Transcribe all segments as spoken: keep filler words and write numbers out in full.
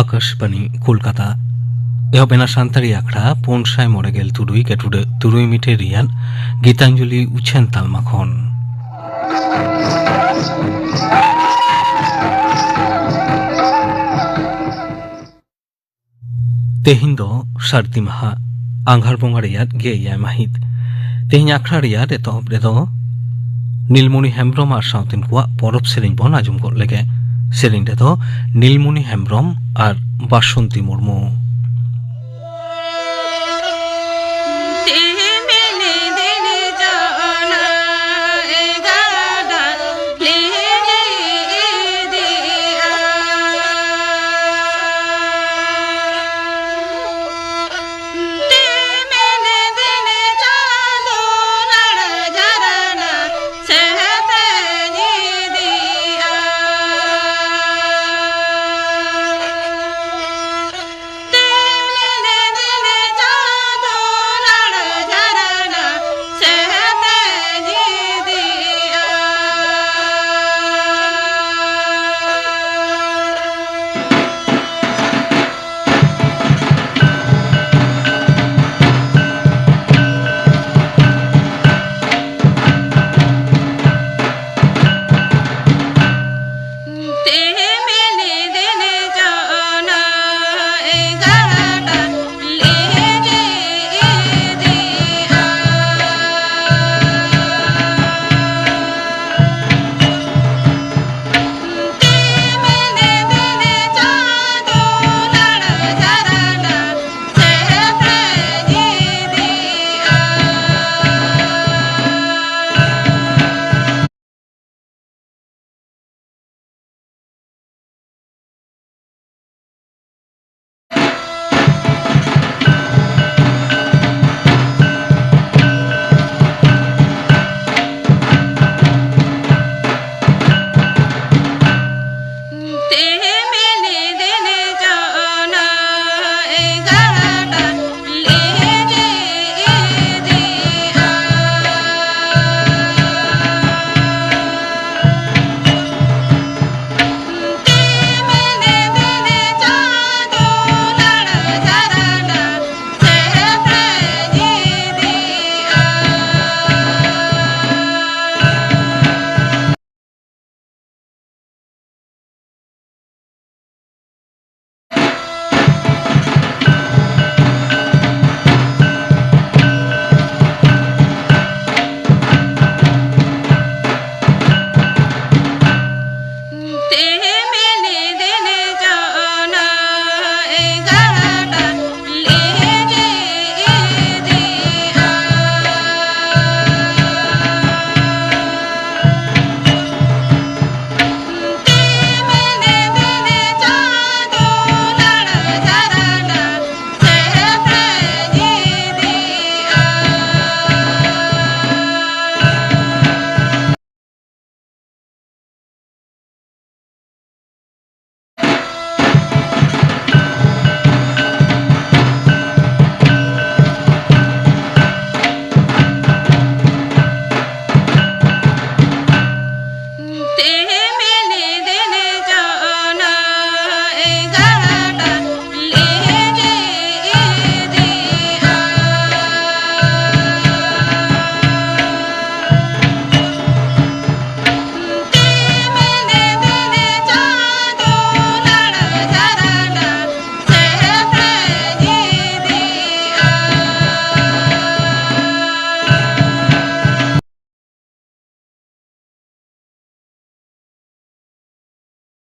ᱟᱠᱟᱥᱵᱟᱱᱤ ᱠᱳᱞᱠᱟᱛᱟ᱾ ᱮᱦᱚᱵ ᱮᱱᱟ ᱥᱟᱱᱛᱟᱲᱤ ᱟᱠᱷᱲᱟ ᱯᱩᱱ ᱥᱟᱭ ᱢᱚᱬᱮ ᱜᱮᱞ ᱛᱩᱨᱩᱭ ᱜᱮᱴᱩᱰᱟᱹ ᱛᱩᱨᱩᱭ ᱢᱤᱴᱟᱨ ᱨᱮᱭᱟᱜ ᱜᱤᱛᱟᱧᱡᱚᱞᱤ ᱩᱪᱷᱟᱹᱱ ᱛᱟᱞᱢᱟ ᱠᱷᱚᱱ᱾ ᱛᱮᱦᱮᱧ ᱫᱚ ᱥᱟᱹᱨᱫᱤ ᱢᱟᱦᱟ, ᱟᱸᱜᱷᱟᱲ ᱵᱚᱸᱜᱟ ᱨᱮᱭᱟᱜ ᱜᱮᱞ ᱮᱭᱟᱭ ᱢᱟᱹᱦᱤᱛ᱾ ᱛᱮᱦᱮᱧ ᱟᱠᱷᱲᱟ ᱨᱮᱭᱟᱜ ᱮᱛᱚᱦᱚᱵ ᱨᱮᱫᱚ ᱱᱤᱞᱢᱚᱱᱤ ᱦᱮᱢᱵᱨᱚᱢ ᱟᱨ ᱥᱟᱶᱛᱮᱱ ᱠᱚᱣᱟᱜ ᱯᱚᱨᱚᱵᱽ ᱥᱮᱨᱮᱧ ᱵᱚᱱ ᱟᱸᱡᱚᱢ ᱜᱚᱫ ᱞᱮᱜᱮ᱾ ᱥᱮᱨᱮᱧ ᱨᱮᱫᱚ ᱱᱤᱞᱢᱚᱱᱤ ᱦᱮᱢᱵᱨᱚᱢ ᱟᱨ ᱵᱟᱥᱚᱱᱛᱤ ᱢᱩᱨᱢᱩ᱾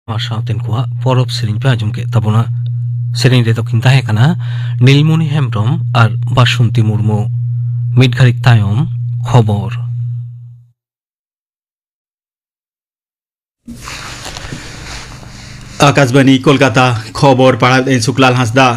ᱱᱚᱣᱟ ᱥᱟᱶᱛᱮᱱ ᱠᱚᱣᱟᱜ ᱯᱚᱨᱚᱵᱽ ᱥᱮᱨᱮᱧ ᱯᱮ ᱟᱸᱡᱚᱢ ᱠᱮᱫ ᱛᱟᱵᱚᱱᱟ᱾ ᱥᱮᱨᱮᱧ ᱨᱮᱫᱚ ᱠᱤᱱ ᱛᱟᱦᱮᱸ ᱠᱟᱱᱟ ᱱᱤᱞᱢᱚᱱᱤ ᱦᱮᱢᱵᱨᱚᱢ ᱟᱨ ᱵᱟᱥᱚᱱᱛᱤ ᱢᱩᱨᱢᱩ᱾ ᱢᱤᱫ ᱜᱷᱟᱹᱲᱤᱡ ᱛᱟᱭᱚᱢ ᱠᱷᱚᱵᱚᱨ᱾ ᱟᱠᱟᱥᱵᱟᱱᱤ ᱠᱳᱞᱠᱟᱛᱟ, ᱠᱷᱚᱵᱚᱨ ᱯᱟᱲᱦᱟᱣᱮᱫ ᱟᱹᱧ ᱥᱩᱠᱞᱟᱞ ᱦᱟᱸᱥᱫᱟ᱾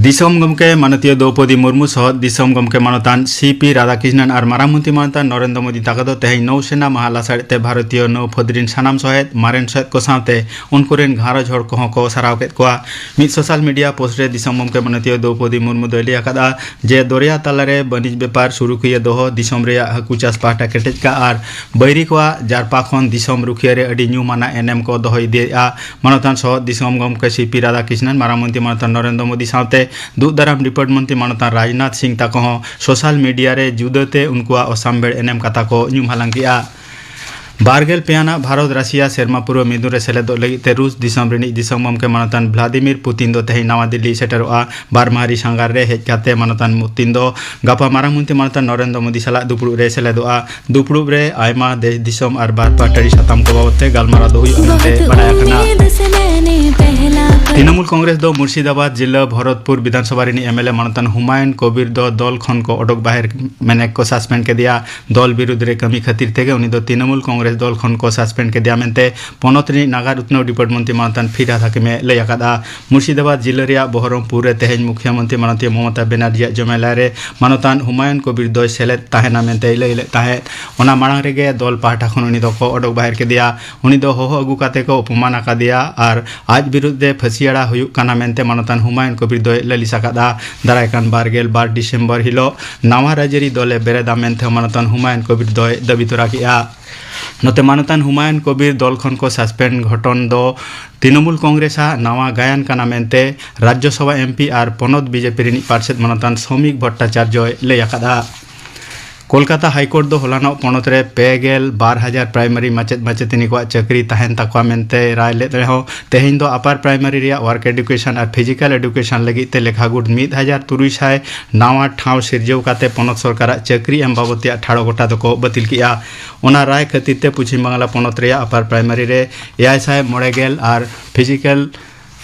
ᱫᱤᱥᱚᱢ ᱜᱚᱢᱠᱮ ᱢᱟᱱᱚᱛᱤᱭᱟᱹ ᱫᱨᱚᱣᱯᱚᱫᱤ ᱢᱩᱨᱢᱩ ᱥᱚᱦᱚᱫ ᱫᱤᱥᱚᱢ ᱜᱚᱢᱠᱮ ᱢᱟᱱᱚᱛᱟᱱ ᱥᱤ ᱯᱤ ᱨᱟᱫᱷᱟᱠᱨᱤᱥᱱᱟᱱ ᱟᱨ ᱢᱟᱨᱟᱝ ᱢᱚᱱᱛᱨᱤ ᱢᱟᱱᱚᱛᱟᱱ ᱱᱚᱨᱮᱱᱫᱨᱚ ᱢᱳᱫᱤ ᱛᱟᱠᱚ ᱫᱚ ᱛᱮᱦᱮᱧ ᱱᱚᱣᱥᱮᱱᱟ ᱢᱟᱦᱟ ᱞᱟᱥᱟᱲᱦᱮᱫ ᱛᱮ ᱵᱷᱟᱨᱚᱛᱤᱭᱚ ᱱᱚᱣ ᱯᱷᱟᱹᱫᱽ ᱨᱤᱱ ᱥᱟᱱᱟᱢ ᱥᱚᱦᱮᱫ, ᱢᱟᱨᱮᱱ ᱥᱚᱦᱮᱫ ᱠᱚ ᱥᱟᱶᱛᱮ ᱩᱱᱠᱩ ᱨᱤᱱ ᱜᱷᱟᱨᱚᱸᱡᱽ ᱦᱚᱲ ᱠᱚᱦᱚᱸ ᱠᱚ ᱥᱟᱨᱦᱟᱣ ᱠᱮᱫ ᱠᱚᱣᱟ᱾ ᱢᱤᱫ ᱥᱳᱥᱟᱞ ᱢᱤᱰᱤᱭᱟ ᱯᱳᱥᱴ ᱨᱮ ᱫᱤᱥᱚᱢ ᱜᱚᱢᱠᱮ ᱢᱟᱱᱚᱛᱤᱭᱟᱹ ᱫᱨᱚᱣᱯᱚᱫᱤ ᱢᱩᱨᱢᱩ ᱫᱚᱭ ᱞᱟᱹᱭ ᱟᱠᱟᱫᱼᱟ ᱡᱮ ᱫᱚᱨᱭᱟ ᱛᱟᱞᱟᱨᱮ ᱵᱟᱹᱱᱤᱡᱽ ᱵᱮᱯᱟᱨ ᱥᱩᱨᱩᱠᱤᱭᱟᱹ ᱫᱚᱦᱚ, ᱫᱤᱥᱚᱢ ᱨᱮᱭᱟᱜ ᱦᱟᱹᱠᱩ ᱪᱟᱥ ᱯᱟᱦᱴᱟ ᱠᱮᱴᱮᱡ ᱠᱟᱜ ᱟᱨ ᱵᱟᱹᱭᱨᱤ ᱠᱚᱣᱟᱜ ᱡᱟᱨᱯᱟ ᱠᱷᱚᱱ ᱫᱤᱥᱚᱢ ᱨᱩᱠᱷᱤᱭᱟᱹ ᱨᱮ ᱟᱹᱰᱤ ᱧᱩᱢᱟᱱᱟᱜ ᱮᱱᱮᱢ ᱠᱚ ᱫᱚᱦᱚ ᱤᱫᱤᱭᱮᱫᱼᱟ᱾ ᱢᱟᱱᱚᱛᱟᱱ ᱥᱚᱦᱚᱫ ᱫᱤᱥᱚᱢ ᱜᱚᱢᱠᱮ ᱥᱤ ᱯᱤ ᱨᱟᱫᱷᱟᱠᱨᱤᱥᱱᱟᱱ, ᱢᱟᱨᱟᱝ ᱢᱚᱱᱛᱨᱤ ᱢᱟᱱᱚᱛᱟᱱ ᱱᱚᱨᱮᱱᱫᱨᱚ ᱢᱳᱫᱤ ᱥᱟᱶᱛᱮ ᱫᱩᱜ ᱫᱟᱨᱟᱢ ᱰᱤᱯᱟᱨᱴᱢᱮᱱᱴ ᱢᱚᱱᱛᱨᱤ ᱢᱟᱱᱚᱛᱟᱱ ᱨᱟᱡᱽᱱᱟᱛᱷ ᱥᱤᱝ ᱛᱟᱠᱚ ᱦᱚᱸ ᱥᱳᱥᱟᱞ ᱢᱤᱰᱤᱭᱟ ᱨᱮ ᱡᱩᱫᱟᱹᱛᱮ ᱩᱱᱠᱩᱣᱟᱜ ᱚᱥᱟᱢᱵᱷᱮᱲ ᱮᱱᱮᱢ ᱠᱟᱛᱷᱟ ᱠᱚ ᱧᱩᱢ ᱦᱟᱞᱟᱝ ᱠᱮᱫᱼᱟ᱾ ᱵᱟᱨᱜᱮᱞ ᱯᱮ ᱟᱱᱟᱜ ᱵᱷᱟᱨᱚᱛ ᱨᱟᱥᱤᱭᱟ ᱥᱮᱨᱢᱟ ᱯᱩᱨᱟᱹᱣ ᱢᱤᱫᱩᱱ ᱨᱮ ᱥᱮᱞᱮᱫᱚᱜ ᱞᱟᱹᱜᱤᱫ ᱛᱮ ᱨᱩᱥ ᱫᱤᱥᱚᱢ ᱨᱤᱱᱤᱡ ᱫᱤᱥᱚᱢ ᱜᱚᱢᱠᱮ ᱢᱟᱱᱚᱛᱟᱱ ᱵᱷᱞᱟᱫᱤᱢᱤᱨ ᱯᱩᱛᱤᱱ ᱫᱚ ᱛᱮᱦᱮᱧ ᱱᱟᱣᱟ ᱫᱤᱞᱞᱤ ᱥᱮᱴᱮᱨᱚᱜᱼᱟ᱾ ᱵᱟᱨ ᱢᱟᱦᱟ ᱨᱤ ᱥᱟᱸᱜᱷᱟᱨ ᱨᱮ ᱦᱮᱡ ᱠᱟᱛᱮ ᱢᱟᱱᱚᱛᱟᱱ ᱯᱩᱛᱤᱱ ᱫᱚ ᱜᱟᱯᱟ ᱢᱟᱨᱟᱝ ᱢᱚᱱᱛᱨᱤ ᱢᱟᱱᱚᱛᱟᱱ ᱱᱚᱨᱮᱱᱫᱨᱚ ᱢᱳᱫᱤ ᱥᱟᱞᱟᱜ ᱫᱩᱯᱲᱩᱵ ᱨᱮ ᱥᱮᱞᱮᱫᱚᱜᱼᱟ᱾ ᱫᱩᱯᱲᱩᱵ ᱨᱮ ᱟᱭᱢᱟ ᱫᱮᱥ ᱫᱤᱥᱚᱢ ᱟᱨ ᱵᱟᱨ ᱯᱟᱦᱴᱟᱨᱤ ᱥᱟᱛᱟᱢ ᱠᱚ ᱵᱟᱵᱚᱛ ᱛᱮ ᱜᱟᱞᱢᱟᱨᱟᱣ ᱫᱚ ᱦᱩᱭᱩᱜᱼᱟ ᱢᱮᱱᱛᱮ ᱵᱟᱰᱟᱭ ᱟᱠᱟᱱᱟ᱾ ᱛᱨᱤᱱᱚᱢᱩᱞ ᱠᱚᱝᱜᱨᱮᱥ ᱫᱚ ᱢᱩᱨᱥᱤᱫᱟᱵᱟᱫᱽ ᱡᱤᱞᱟᱹ ᱵᱷᱚᱨᱚᱛᱯᱩᱨ ᱵᱤᱫᱷᱟᱱᱥᱚᱵᱷᱟ ᱨᱤᱱᱤᱡ ᱮᱢ ᱮᱞ ᱮ ᱢᱟᱱᱚᱛᱟᱱ ᱦᱩᱢᱟᱭᱩᱱ ᱠᱚᱵᱤᱨ ᱫᱚ ᱫᱚᱞ ᱠᱷᱚᱱ ᱠᱚ ᱚᱰᱚᱠ ᱵᱟᱦᱮᱨ ᱢᱮᱱᱮᱠ ᱠᱚ ᱥᱟᱥᱯᱮᱱᱰ ᱠᱮᱫᱮᱭᱟ᱾ ᱫᱚᱞ ᱵᱤᱨᱩᱫᱽ ᱨᱮ ᱠᱟᱹᱢᱤ ᱠᱷᱟᱹᱛᱤᱨ ᱛᱮᱜᱮ ᱩᱱᱤ ᱫᱚ ᱛᱨᱤᱱᱚᱢᱩᱞ ᱠᱚᱝᱜᱨᱮᱥ ᱫᱚᱞ ᱠᱷᱚᱱ ᱠᱚ ᱥᱟᱥᱯᱮᱱᱰ ᱠᱮᱫᱮᱭᱟ ᱢᱮᱱᱛᱮ ᱯᱚᱱᱚᱛ ᱨᱤᱱᱤᱡ ᱱᱟᱜᱟᱨ ᱩᱛᱱᱟᱹᱣ ᱰᱤᱯᱟᱨᱴᱢᱮᱱᱴ ᱢᱚᱱᱛᱨᱤ ᱢᱟᱱᱚᱛᱟᱱ ᱯᱷᱤᱨᱦᱟᱫ ᱦᱟᱠᱤᱢ ᱮ ᱞᱟᱹᱭ ᱟᱠᱟᱫᱼᱟ᱾ ᱢᱩᱨᱥᱤᱫᱟᱵᱟᱫᱽ ᱡᱤᱞᱟᱹ ᱨᱮᱭᱟᱜ ᱵᱚᱦᱚᱨᱚᱢᱯᱩᱨ ᱨᱮ ᱛᱮᱦᱮᱧ ᱢᱩᱠᱷᱭᱟᱹ ᱢᱚᱱᱛᱨᱤ ᱢᱟᱱᱚᱛᱤᱭᱟᱹ ᱢᱚᱢᱚᱛᱟ ᱵᱮᱱᱟᱨᱡᱤᱭᱟᱜ ᱡᱚᱢᱮᱞᱟᱭ ᱨᱮ ᱢᱟᱱᱚᱛᱟᱱ ᱦᱩᱢᱟᱭᱩᱱ ᱠᱚᱵᱤᱨ ᱫᱚᱭ ᱥᱮᱞᱮᱫ ᱛᱟᱦᱮᱱᱟ ᱢᱮᱱᱛᱮᱭ ᱞᱟᱹᱭ ᱞᱮᱫ ᱛᱟᱦᱮᱸᱫ᱾ ᱚᱱᱟ ᱢᱟᱲᱟᱝ ᱨᱮᱜᱮ ᱫᱚᱞ ᱯᱟᱦᱴᱟ ᱠᱷᱚᱱ ᱩᱱᱤ ᱫᱚᱠᱚ ᱚᱰᱚᱠ ᱵᱟᱦᱮᱨ ᱠᱮᱫᱮᱭᱟ᱾ ᱩᱱᱤ ᱫᱚ ᱦᱚᱦᱚ ᱟᱹᱜᱩ ᱠᱟᱛᱮ ᱠᱚ ᱚᱯᱚᱢᱟᱱ ᱟᱠᱟᱫᱮᱭᱟ ᱟᱨ ᱟᱡ ᱵᱤᱨᱩᱫᱽ ᱨᱮ ᱯᱷᱟᱹᱥᱤ ᱟᱲᱟ ᱦᱩᱭᱩᱜ ᱠᱟᱱᱟ ᱢᱮᱱᱛᱮ ᱢᱟᱱᱚᱛᱟᱱ ᱦᱩᱢᱟᱭᱩᱱ ᱠᱚᱵᱤᱨ ᱫᱚᱭ ᱞᱟᱹᱞᱤᱥ ᱟᱠᱟᱫᱼᱟ᱾ ᱫᱟᱨᱟᱭ ᱠᱟᱱ ᱵᱟᱨ ᱜᱮᱞ ᱵᱟᱨ ᱰᱤᱥᱮᱢᱵᱚᱨ ᱦᱤᱞᱳᱜ ᱱᱟᱣᱟ ᱨᱟᱡᱽᱟᱹᱨᱤ ᱫᱚᱞᱮ ᱵᱮᱨᱮᱫᱟ ᱢᱮᱱᱛᱮ ᱢᱟᱱᱚᱛᱟᱱ ᱦᱩᱢᱟᱭᱩᱱ ᱠᱚᱵᱤᱨ ᱫᱚᱭ ᱫᱟᱹᱵᱤ ᱛᱚᱨᱟ ᱠᱮᱫᱼᱟ᱾ ᱱᱚᱛᱮ ᱢᱟᱱᱚᱛᱟᱱ ᱦᱩᱢᱟᱭᱩᱱ ᱠᱚᱵᱤᱨ ᱫᱚᱞ ᱠᱷᱚᱱ ᱠᱚ ᱥᱟᱥᱯᱮᱱᱰ ᱜᱷᱚᱴᱚᱱ ᱫᱚ ᱛᱨᱤᱱᱚᱢᱩᱞ ᱠᱚᱝᱜᱨᱮᱥ ᱟᱜ ᱱᱟᱣᱟ ᱜᱟᱭᱟᱱ ᱠᱟᱱᱟ ᱢᱮᱱᱛᱮ ᱨᱟᱡᱽᱭᱚᱥᱚᱵᱷᱟ ᱮᱢ ᱯᱤ ᱟᱨ ᱯᱚᱱᱚᱛ ᱵᱤ ᱡᱮ ᱯᱤ ᱨᱤᱱᱤᱡ ᱯᱟᱨᱥᱮᱛ ᱢᱟᱱᱚᱛᱟᱱ ᱥᱚᱢᱤᱠ ᱵᱷᱚᱴᱴᱟᱪᱟᱨᱡᱚᱭ ᱞᱟᱹᱭ ᱟᱠᱟᱫᱼᱟ᱾ ᱠᱳᱞᱠᱟᱛᱟ ᱦᱟᱭᱠᱳᱨᱴ ᱫᱚ ᱦᱚᱞᱟᱱᱚᱜ ᱯᱚᱱᱚᱛ ᱨᱮ ᱯᱮ ᱜᱮᱞ ᱵᱟᱨ ᱦᱟᱡᱟᱨ ᱯᱨᱟᱭᱢᱟᱨᱤ ᱢᱟᱪᱮᱫ ᱢᱟᱪᱮᱛᱟᱹᱱᱤ ᱠᱚᱣᱟᱜ ᱪᱟᱹᱠᱨᱤ ᱛᱟᱦᱮᱱ ᱛᱟᱠᱚᱣᱟ ᱢᱮᱱᱛᱮ ᱨᱟᱭ ᱞᱮᱫ ᱨᱮᱦᱚᱸ, ᱛᱮᱦᱮᱧ ᱫᱚ ᱟᱯᱟᱨ ᱯᱨᱟᱭᱢᱟᱨᱤ ᱨᱮᱭᱟᱜ ᱣᱟᱨᱠ ᱮᱰᱩᱠᱮᱥᱚᱱ ᱟᱨ ᱯᱷᱤᱡᱤᱠᱟᱞ ᱮᱰᱩᱠᱮᱥᱚᱱ ᱞᱟᱹᱜᱤᱫ ᱛᱮ ᱞᱮᱠᱷᱟ ᱜᱩᱴ ᱢᱤᱫ ᱦᱟᱡᱟᱨ ᱛᱩᱨᱩᱭ ᱥᱟᱭ ᱱᱟᱣᱟ ᱴᱷᱟᱶ ᱥᱤᱨᱡᱟᱹᱣ ᱠᱟᱛᱮ ᱯᱚᱱᱚᱛ ᱥᱚᱨᱠᱟᱨᱟᱜ ᱪᱟᱹᱠᱨᱤ ᱮᱢ ᱵᱟᱵᱚᱫ ᱛᱮᱭᱟᱜ ᱴᱷᱟᱲᱚ ᱜᱚᱴᱟ ᱫᱚᱠᱚ ᱵᱟᱹᱛᱤᱞ ᱠᱮᱫᱼᱟ᱾ ᱚᱱᱟ ᱨᱟᱭ ᱠᱷᱟᱹᱛᱤᱨ ᱛᱮ ᱯᱚᱪᱷᱤᱢ ᱵᱟᱝᱞᱟ ᱯᱚᱱᱚᱛ ᱨᱮᱭᱟᱜ ᱟᱯᱟᱨ ᱯᱨᱟᱭᱢᱟᱨᱤ ᱨᱮ ᱮᱭᱟᱭ ᱥᱟᱭ ᱢᱚᱬᱮ ᱜᱮᱞ ᱟᱨ ᱯᱷᱤᱡᱤᱠᱟᱞ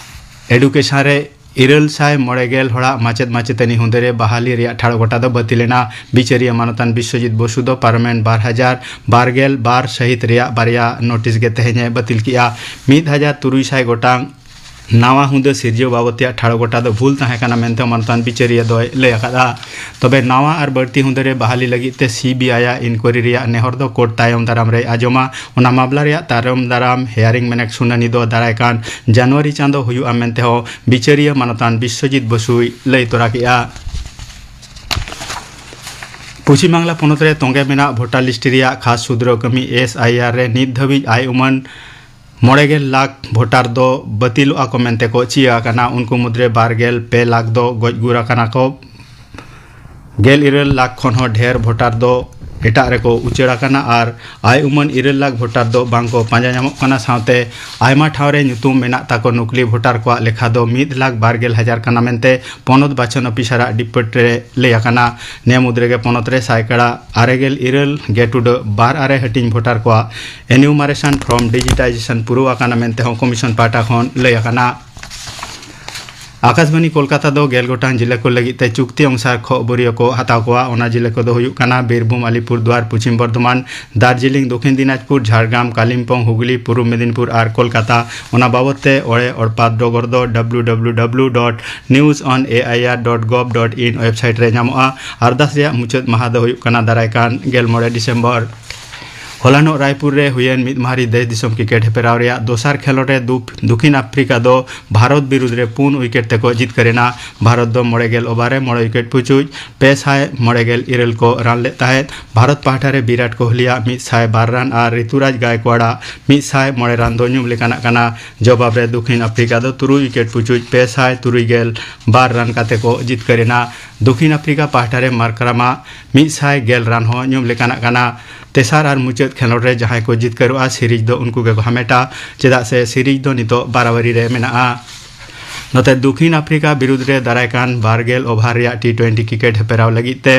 ᱮᱰᱩᱠᱮᱥᱚᱱ ᱨᱮ ᱤᱨᱟᱹᱞ ᱥᱟᱭ ᱢᱚᱬᱮ ᱜᱮᱞ ᱦᱚᱲᱟᱜ ᱢᱟᱪᱮᱫ ᱢᱟᱪᱮᱛᱟᱹᱱᱤ ᱦᱩᱸᱫᱟᱹ ᱨᱮ ᱵᱟᱦᱟᱞᱤ ᱨᱮᱭᱟᱜ ᱴᱷᱟᱲᱚ ᱜᱚᱴᱟ ᱫᱚ ᱵᱟᱹᱛᱤᱞ ᱮᱱᱟ᱾ ᱵᱤᱪᱟᱹᱨᱤᱭᱟᱹ ᱢᱟᱱᱚᱛᱟᱱ ᱵᱤᱥᱣᱚᱡᱤᱛ ᱵᱚᱥᱩ ᱫᱚ ᱯᱟᱨᱚᱢᱮᱱ ᱵᱟᱨ ᱦᱟᱡᱟᱨ ᱵᱟᱨ ᱜᱮᱞ ᱵᱟᱨ ᱥᱟᱹᱦᱤᱛ ᱨᱮᱭᱟᱜ ᱵᱟᱨᱭᱟ ᱱᱳᱴᱤᱥ ᱜᱮ ᱛᱮᱦᱮᱧ ᱮ ᱵᱟᱹᱛᱤᱞ ᱠᱮᱫᱼᱟ᱾ ᱢᱤᱫ ᱦᱟᱡᱟᱨ ᱛᱩᱨᱩᱭ ᱥᱟᱭ ᱜᱚᱴᱟᱝ ᱱᱟᱣᱟ ᱦᱩᱸᱫᱟᱹ ᱥᱤᱨᱡᱟᱹᱣ ᱵᱟᱵᱚᱫ ᱛᱮᱭᱟᱜ ᱴᱷᱟᱲᱚ ᱜᱚᱴᱟ ᱫᱚ ᱵᱷᱩᱞ ᱛᱟᱦᱮᱸ ᱠᱟᱱᱟ ᱢᱮᱱᱛᱮ ᱢᱟᱱᱚᱛᱟᱱ ᱵᱤᱪᱟᱹᱨᱤᱭᱟᱹ ᱫᱚᱭ ᱞᱟᱹᱭ ᱟᱠᱟᱫᱼᱟ᱾ ᱛᱚᱵᱮ ᱱᱟᱣᱟ ᱟᱨ ᱵᱟᱹᱲᱛᱤ ᱦᱩᱸᱫᱟᱹ ᱨᱮ ᱵᱟᱦᱟᱞᱤ ᱞᱟᱹᱜᱤᱫ ᱛᱮ ᱥᱤᱵᱤᱟᱭ ᱟᱜ ᱤᱱᱠᱩᱭᱟᱨᱤ ᱨᱮᱭᱟᱜ ᱱᱮᱦᱚᱨ ᱫᱚ ᱠᱳᱨᱴ ᱛᱟᱭᱚᱢ ᱫᱟᱨᱟᱢ ᱨᱮᱭ ᱟᱸᱡᱚᱢᱟ᱾ ᱚᱱᱟ ᱢᱟᱢᱞᱟ ᱨᱮᱭᱟᱜ ᱛᱟᱭᱚᱢ ᱫᱟᱨᱟᱢ ᱦᱮᱭᱟᱨᱤᱝ ᱢᱮᱱᱮᱠ ᱥᱩᱱᱟᱹᱱᱤ ᱫᱚ ᱫᱟᱨᱟᱭ ᱠᱟᱱ ᱡᱟᱱᱩᱣᱟᱨᱤ ᱪᱟᱸᱫᱚ ᱦᱩᱭᱩᱜᱼᱟ ᱢᱮᱱᱛᱮ ᱦᱚᱸ ᱵᱤᱪᱟᱹᱨᱤᱭᱟᱹ ᱢᱟᱱᱚᱛᱟᱱ ᱵᱤᱥᱣᱚᱡᱤᱛ ᱵᱚᱥᱩᱭ ᱞᱟᱹᱭ ᱛᱚᱨᱟ ᱠᱮᱫᱼᱟ᱾ ᱯᱚᱪᱷᱤᱢ ᱵᱟᱝᱞᱟ ᱯᱚᱱᱚᱛ ᱨᱮ ᱛᱚᱸᱜᱮ ᱢᱮᱱᱟᱜ ᱵᱷᱳᱴᱟᱨ ᱞᱤᱥᱴ ᱨᱮᱭᱟᱜ ᱠᱷᱟᱥ ᱥᱩᱫᱷᱨᱟᱹᱣ ᱠᱟᱹᱢᱤ, ᱮᱥ ᱟᱭ ᱟᱨ, ᱨᱮ ᱱᱤᱛ ᱫᱷᱟᱹᱵᱤᱡ ᱟᱭ ᱩᱢᱟᱹᱱ ᱢᱚᱬᱮ ᱜᱮᱞ ᱞᱟᱠᱷ ᱵᱷᱳᱴᱟᱨ ᱫᱚ ᱵᱟᱹᱛᱤᱞᱚᱜᱼᱟ ᱠᱚ ᱢᱮᱱᱛᱮ ᱠᱚ ᱪᱤᱭᱟᱹ ᱟᱠᱟᱱᱟ᱾ ᱩᱱᱠᱩ ᱢᱩᱫᱽᱨᱮ ᱵᱟᱨ ᱜᱮᱞ ᱯᱮ ᱞᱟᱠᱷ ᱫᱚ ᱜᱚᱡ ᱜᱩᱨ ᱟᱠᱟᱱᱟ ᱠᱚ᱾ ᱜᱮᱞ ᱤᱨᱟᱹᱞ ᱞᱟᱠᱷ ᱠᱷᱚᱱ ᱦᱚᱸ ᱰᱷᱮᱨ ᱵᱷᱳᱴᱟᱨ ᱫᱚ ᱮᱴᱟᱜ ᱨᱮᱠᱚ ᱩᱪᱟᱹᱲ ᱟᱠᱟᱱᱟ ᱟᱨ ᱟᱭ ᱩᱢᱟᱹᱱ ᱤᱨᱟᱹᱞ ᱞᱟᱠᱷ ᱵᱷᱳᱴᱟᱨ ᱫᱚ ᱵᱟᱝ ᱠᱚ ᱯᱟᱸᱡᱟ ᱧᱟᱢᱚᱜ ᱠᱟᱱᱟ᱾ ᱥᱟᱶᱛᱮ ᱟᱭᱢᱟ ᱴᱷᱟᱶ ᱨᱮ ᱧᱩᱛᱩᱢ ᱢᱮᱱᱟᱜ ᱛᱟᱠᱚ ᱱᱩᱠᱞᱤ ᱵᱷᱳᱴᱟᱨ ᱠᱚᱣᱟᱜ ᱞᱮᱠᱷᱟ ᱫᱚ ᱢᱤᱫ ᱞᱟᱠᱷ ᱵᱟᱨ ᱜᱮᱞ ᱦᱟᱡᱟᱨ ᱠᱟᱱᱟ ᱢᱮᱱᱛᱮ ᱯᱚᱱᱚᱛ ᱵᱟᱪᱷᱚᱱ ᱚᱯᱷᱤᱥᱟᱨᱟᱜ ᱰᱤᱯᱳᱨᱴ ᱨᱮ ᱞᱟᱹᱭ ᱟᱠᱟᱱᱟ᱾ ᱱᱤᱭᱟᱹ ᱢᱩᱫᱽ ᱨᱮᱜᱮ ᱯᱚᱱᱚᱛ ᱨᱮ ᱥᱟᱭᱠᱟᱲᱟ ᱟᱨᱮ ᱜᱮᱞ ᱤᱨᱟᱹᱞ ᱜᱮ ᱴᱩᱰᱟᱹᱜ ᱵᱟᱨ ᱟᱨᱮ ᱦᱟᱹᱴᱤᱧ ᱵᱷᱳᱴᱟᱨ ᱠᱚᱣᱟᱜ ᱮᱱᱤᱭᱩᱢᱟᱨᱮᱥᱚᱱ ᱯᱷᱨᱚᱢ ᱰᱤᱡᱤᱴᱟᱭᱡᱮᱥᱚᱱ ᱯᱩᱨᱟᱹᱣ ᱟᱠᱟᱱᱟ ᱢᱮᱱᱛᱮ ᱦᱚᱸ ᱠᱚᱢᱤᱥᱚᱱ ᱯᱟᱦᱴᱟ ᱠᱷᱚᱱ ᱞᱟᱹᱭ ᱟᱠᱟᱱᱟ᱾ ᱟᱠᱟᱥᱵᱟᱱᱤ ᱠᱳᱞᱠᱟᱛᱟ ᱫᱚ ᱜᱮᱞ ᱜᱚᱴᱟᱝ ᱡᱤᱞᱟᱹ ᱠᱚ ᱞᱟᱹᱜᱤᱫ ᱛᱮ ᱪᱩᱠᱛᱤ ᱚᱝᱥᱟᱨ ᱠᱷᱚᱵᱚᱨᱤᱭᱟᱹ ᱠᱚ ᱦᱟᱛᱟᱣ ᱠᱚᱣᱟ᱾ ᱚᱱᱟ ᱡᱤᱞᱟᱹ ᱠᱚᱫᱚ ᱦᱩᱭᱩᱜ ᱠᱟᱱᱟ ᱵᱤᱨᱵᱷᱩᱢ, ᱟᱞᱤᱯᱩᱨ ᱫᱩᱣᱟᱨ, ᱯᱚᱪᱷᱤᱢ ᱵᱚᱨᱫᱷᱚᱢᱟᱱ, ᱫᱟᱨᱡᱤᱞᱤᱝ, ᱫᱚᱠᱷᱤᱱ ᱫᱤᱱᱟᱡᱽᱯᱩᱨ, ᱡᱷᱟᱲᱜᱨᱟᱢ, ᱠᱟᱞᱤᱢᱯᱚᱝ, ᱦᱩᱜᱽᱞᱤ, ᱯᱩᱨᱩᱵ ᱢᱮᱫᱤᱱᱯᱩᱨ ᱟᱨ ᱠᱳᱞᱠᱟᱛᱟ᱾ ᱚᱱᱟ ᱵᱟᱵᱚᱫ ᱛᱮ ᱚᱲᱮ ᱚᱲᱯᱟᱛ ᱰᱚᱜᱚᱨ ᱫᱚ W W W dot news on A I R dot gov dot in website ᱨᱮ ᱧᱟᱢᱚᱜᱼᱟ᱾ ᱟᱨᱫᱟᱥ ᱨᱮᱭᱟᱜ ᱢᱩᱪᱟᱹᱫ ᱢᱟᱦᱟ ᱫᱚ ᱦᱩᱭᱩᱜ ᱠᱟᱱᱟ ᱫᱟᱨᱟᱭ ᱠᱟᱱ ᱜᱮᱞ ᱢᱚᱬᱮ ᱰᱤᱥᱮᱢᱵᱚᱨ᱾ ᱦᱚᱞᱟᱱᱚᱜ ᱨᱟᱭᱯᱩᱨ ᱨᱮ ᱦᱩᱭᱮᱱ ᱢᱤᱫ ᱢᱟᱦᱟᱨᱤ ᱫᱮᱥ ᱫᱤᱥᱚᱢ ᱠᱨᱤᱠᱮᱴ ᱦᱮᱯᱨᱟᱣ ᱨᱮᱭᱟᱜ ᱫᱚᱥᱟᱨ ᱠᱷᱮᱞᱳᱰ ᱨᱮ ᱫᱩᱯ-, ᱫᱩᱠᱷᱤᱱ ᱟᱯᱷᱨᱤᱠᱟ ᱫᱚ ᱵᱷᱟᱨᱚᱛ ᱵᱤᱨᱩᱫᱽ ᱨᱮ ᱯᱩᱱ ᱩᱭᱠᱮᱴ ᱛᱮᱠᱚ ᱡᱤᱛᱠᱟᱹᱨ ᱮᱱᱟ᱾ ᱵᱷᱟᱨᱚᱛ ᱫᱚ ᱢᱚᱬᱮ ᱜᱮᱞ ᱳᱵᱷᱟᱨ ᱨᱮ ᱢᱚᱬᱮ ᱩᱭᱠᱮᱴ ᱯᱩᱪᱩᱡ ᱯᱮ ᱥᱟᱭ ᱢᱚᱬᱮ ᱜᱮᱞ ᱤᱨᱟᱹᱞ ᱠᱚ ᱨᱟᱱ ᱞᱮᱫ ᱛᱟᱦᱮᱸᱫ᱾ ᱵᱷᱟᱨᱚᱛ ᱯᱟᱦᱴᱟ ᱨᱮ ᱵᱤᱨᱟᱴ ᱠᱳᱦᱞᱤᱭᱟᱜ ᱢᱤᱫ ᱥᱟᱭ ᱵᱟᱨ ᱨᱟᱱ ᱟᱨ ᱨᱤᱛᱩᱨᱟᱡᱽ ᱜᱟᱭᱠᱣᱟᱲᱟᱜ ᱢᱤᱫ ᱥᱟᱭ ᱢᱚᱬᱮ ᱨᱟᱱ ᱫᱚ ᱧᱩᱢ ᱞᱮᱠᱟᱱᱟᱜ ᱠᱟᱱᱟ᱾ ᱡᱚᱵᱟᱵ ᱨᱮ ᱫᱩᱠᱷᱤᱱ ᱟᱯᱷᱨᱤᱠᱟ ᱫᱚ ᱛᱩᱨᱩᱭ ᱩᱭᱠᱮᱴ ᱯᱩᱪᱩᱡ ᱯᱮ ᱥᱟᱭ ᱛᱩᱨᱩᱭ ᱜᱮᱞ ᱵᱟᱨ ᱨᱟᱱ ᱠᱟᱛᱮ ᱠᱚ ᱡᱤᱛᱠᱟᱹᱨ ᱮᱱᱟ᱾ ᱫᱩᱠᱷᱤᱱ ᱟᱯᱷᱨᱤᱠᱟ ᱯᱟᱦᱴᱟ ᱨᱮ ᱢᱟᱨᱠᱨᱟᱢᱟᱜ ᱢᱤᱫ ᱥᱟᱭ ᱜᱮᱞ ᱨᱟᱱ ᱦᱚᱸ ᱧᱩᱢ ᱞᱮᱠᱟᱱᱟᱜ ᱠᱟᱱᱟ᱾ ᱛᱮᱥᱟᱨ ᱟᱨ ᱢᱩᱪᱟᱹᱫ ᱠᱷᱮᱞᱳᱰ ᱨᱮ ᱡᱟᱦᱟᱸᱭ ᱠᱚ ᱡᱤᱛᱠᱟᱹᱨᱚᱜᱼᱟ, ᱥᱤᱨᱤᱡᱽ ᱫᱚ ᱩᱱᱠᱩ ᱜᱮᱠᱚ ᱦᱟᱢᱮᱴᱟ, ᱪᱮᱫᱟᱜ ᱥᱮ ᱥᱤᱨᱤᱡᱽ ᱫᱚ ᱱᱤᱛᱚᱜ ᱵᱟᱨᱟᱵᱟᱨᱤ ᱨᱮ ᱢᱮᱱᱟᱜᱼᱟ᱾ ᱱᱚᱛᱮ ᱫᱩᱠᱷᱤᱱ ᱟᱯᱷᱨᱤᱠᱟ ᱵᱤᱨᱩᱫᱽ ᱨᱮ ᱫᱟᱨᱟᱭ ᱠᱟᱱ ᱵᱟᱨ ᱜᱮᱞ ᱳᱵᱷᱟᱨ ᱨᱮᱭᱟᱜ ᱴᱤ ᱴᱩᱭᱮᱱᱴᱤ ᱠᱨᱤᱠᱮᱴ ᱦᱮᱯᱨᱟᱣ ᱞᱟᱹᱜᱤᱫ ᱛᱮ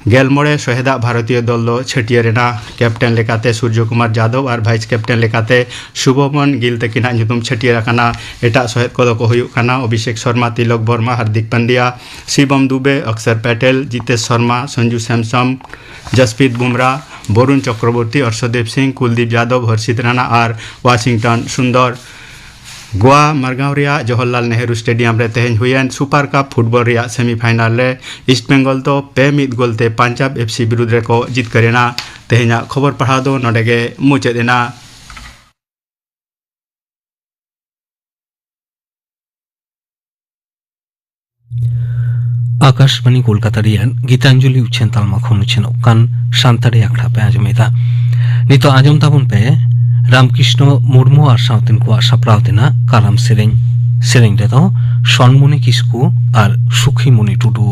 ᱜᱮᱞ ᱢᱚᱬᱮ ᱥᱚᱦᱮᱫᱟᱜ ᱵᱷᱟᱨᱚᱛᱤᱭᱚ ᱫᱚᱞ ᱫᱚ ᱪᱷᱟᱹᱴᱭᱟᱹᱨ ᱮᱱᱟ᱾ ᱠᱮᱯᱴᱮᱱ ᱞᱮᱠᱟᱛᱮ ᱥᱩᱨᱡᱚ ᱠᱩᱢᱟᱨ ᱡᱟᱫᱚᱵ ᱟᱨ ᱵᱷᱟᱭᱤᱥ ᱠᱮᱯᱴᱮᱱ ᱞᱮᱠᱟᱛᱮ ᱥᱩᱵᱷᱚᱢᱚᱱ ᱜᱤᱞ ᱛᱟᱹᱠᱤᱱᱟᱜ ᱧᱩᱛᱩᱢ ᱪᱷᱟᱹᱴᱭᱟᱹᱨ ᱟᱠᱟᱱᱟ᱾ ᱮᱴᱟᱜ ᱥᱚᱦᱮᱫ ᱠᱚᱫᱚ ᱠᱚ ᱦᱩᱭᱩᱜ ᱠᱟᱱᱟ ᱚᱵᱷᱤᱥᱮᱠ ᱥᱚᱨᱢᱟ, ᱛᱤᱞᱚᱠ ᱵᱚᱨᱢᱟ, ᱦᱟᱨᱫᱤᱠ ᱯᱟᱱᱰᱭᱟ, ᱥᱤᱵᱚᱢ ᱫᱩᱵᱮ, ᱚᱠᱥᱚᱨ ᱯᱮᱴᱮᱞ, ᱡᱤᱛᱮᱥ ᱥᱚᱨᱢᱟ, ᱥᱚᱧᱡᱩ ᱥᱮᱢᱥᱚᱱ, ᱡᱟᱥᱯᱨᱤᱛ ᱵᱩᱢᱨᱟ, ᱵᱚᱨᱩᱱ ᱪᱚᱠᱨᱚᱵᱚᱨᱛᱤ, ᱚᱨᱥᱚᱫᱤᱯ ᱥᱤᱝ, ᱠᱩᱞᱫᱤᱯ ᱡᱟᱫᱚᱵ, ᱦᱚᱨᱥᱤᱛ ᱨᱟᱱᱟ ᱟᱨ ᱣᱟᱥᱤᱝᱴᱚᱱ ᱥᱩᱱᱫᱚᱨ᱾ ᱜᱳᱣᱟ ᱢᱟᱨᱜᱟᱣ ᱨᱮᱭᱟᱜ ᱡᱚᱣᱟᱦᱚᱨᱞᱟᱞ ᱱᱮᱦᱨᱩ ᱥᱴᱮᱰᱤᱭᱟᱢ ᱨᱮ ᱛᱮᱦᱮᱧ ᱦᱩᱭᱮᱱ ᱥᱩᱯᱟᱨ ᱠᱟᱯ ᱯᱷᱩᱴᱵᱚᱞ ᱨᱮᱭᱟᱜ ᱥᱮᱢᱤᱯᱷᱟᱭᱱᱟᱞ ᱨᱮ ᱤᱥᱴ ᱵᱮᱝᱜᱚᱞ ᱫᱚ ᱯᱮ ᱢᱤᱫ ᱜᱳᱞ ᱛᱮ ᱯᱟᱧᱡᱟᱵᱽ ᱮᱯᱷ ᱥᱤ ᱵᱤᱨᱩᱫᱽ ᱨᱮᱠᱚ ᱡᱤᱛᱠᱟᱹᱨ ᱮᱱᱟ᱾ ᱛᱮᱦᱮᱧᱟᱜ ᱠᱷᱚᱵᱚᱨ ᱯᱟᱲᱦᱟᱣ ᱫᱚ ᱱᱚᱰᱮ ᱜᱮ ᱢᱩᱪᱟᱹᱫ ᱮᱱᱟ᱾ ᱟᱠᱟᱥᱵᱟᱱᱤ ᱠᱳᱞᱠᱟᱛᱟ ᱨᱮᱭᱟᱜ ᱜᱤᱛᱟᱧᱡᱚᱞᱤ ᱩᱪᱷᱟᱹᱱ ᱛᱟᱞᱢᱟ ᱠᱷᱚᱱ ᱩᱪᱷᱟᱹᱱᱚᱜ ᱠᱟᱱ ᱥᱟᱱᱛᱟᱲᱤ ᱟᱠᱷᱲᱟ ᱯᱮ ᱟᱸᱡᱚᱢᱮᱫᱟ᱾ ᱱᱤᱛᱚᱜ ᱟᱸᱡᱚᱢ ᱛᱟᱵᱚᱱ ᱯᱮ ᱨᱟᱢᱠᱨᱤᱥᱱᱚ ᱢᱩᱨᱢᱩ ᱟᱨ ᱥᱟᱶᱛᱮᱱ ᱠᱚᱣᱟᱜ ᱥᱟᱯᱲᱟᱣ ᱛᱮᱱᱟᱜ ᱠᱟᱨᱟᱢ ᱥᱮᱨᱮᱧ᱾ ᱥᱮᱨᱮᱧ ᱨᱮᱫᱚ ᱥᱚᱱᱢᱩᱱᱤ ᱠᱤᱥᱠᱩ ᱟᱨ ᱥᱩᱠᱷᱤᱢᱩᱱᱤ ᱴᱩᱰᱩ᱾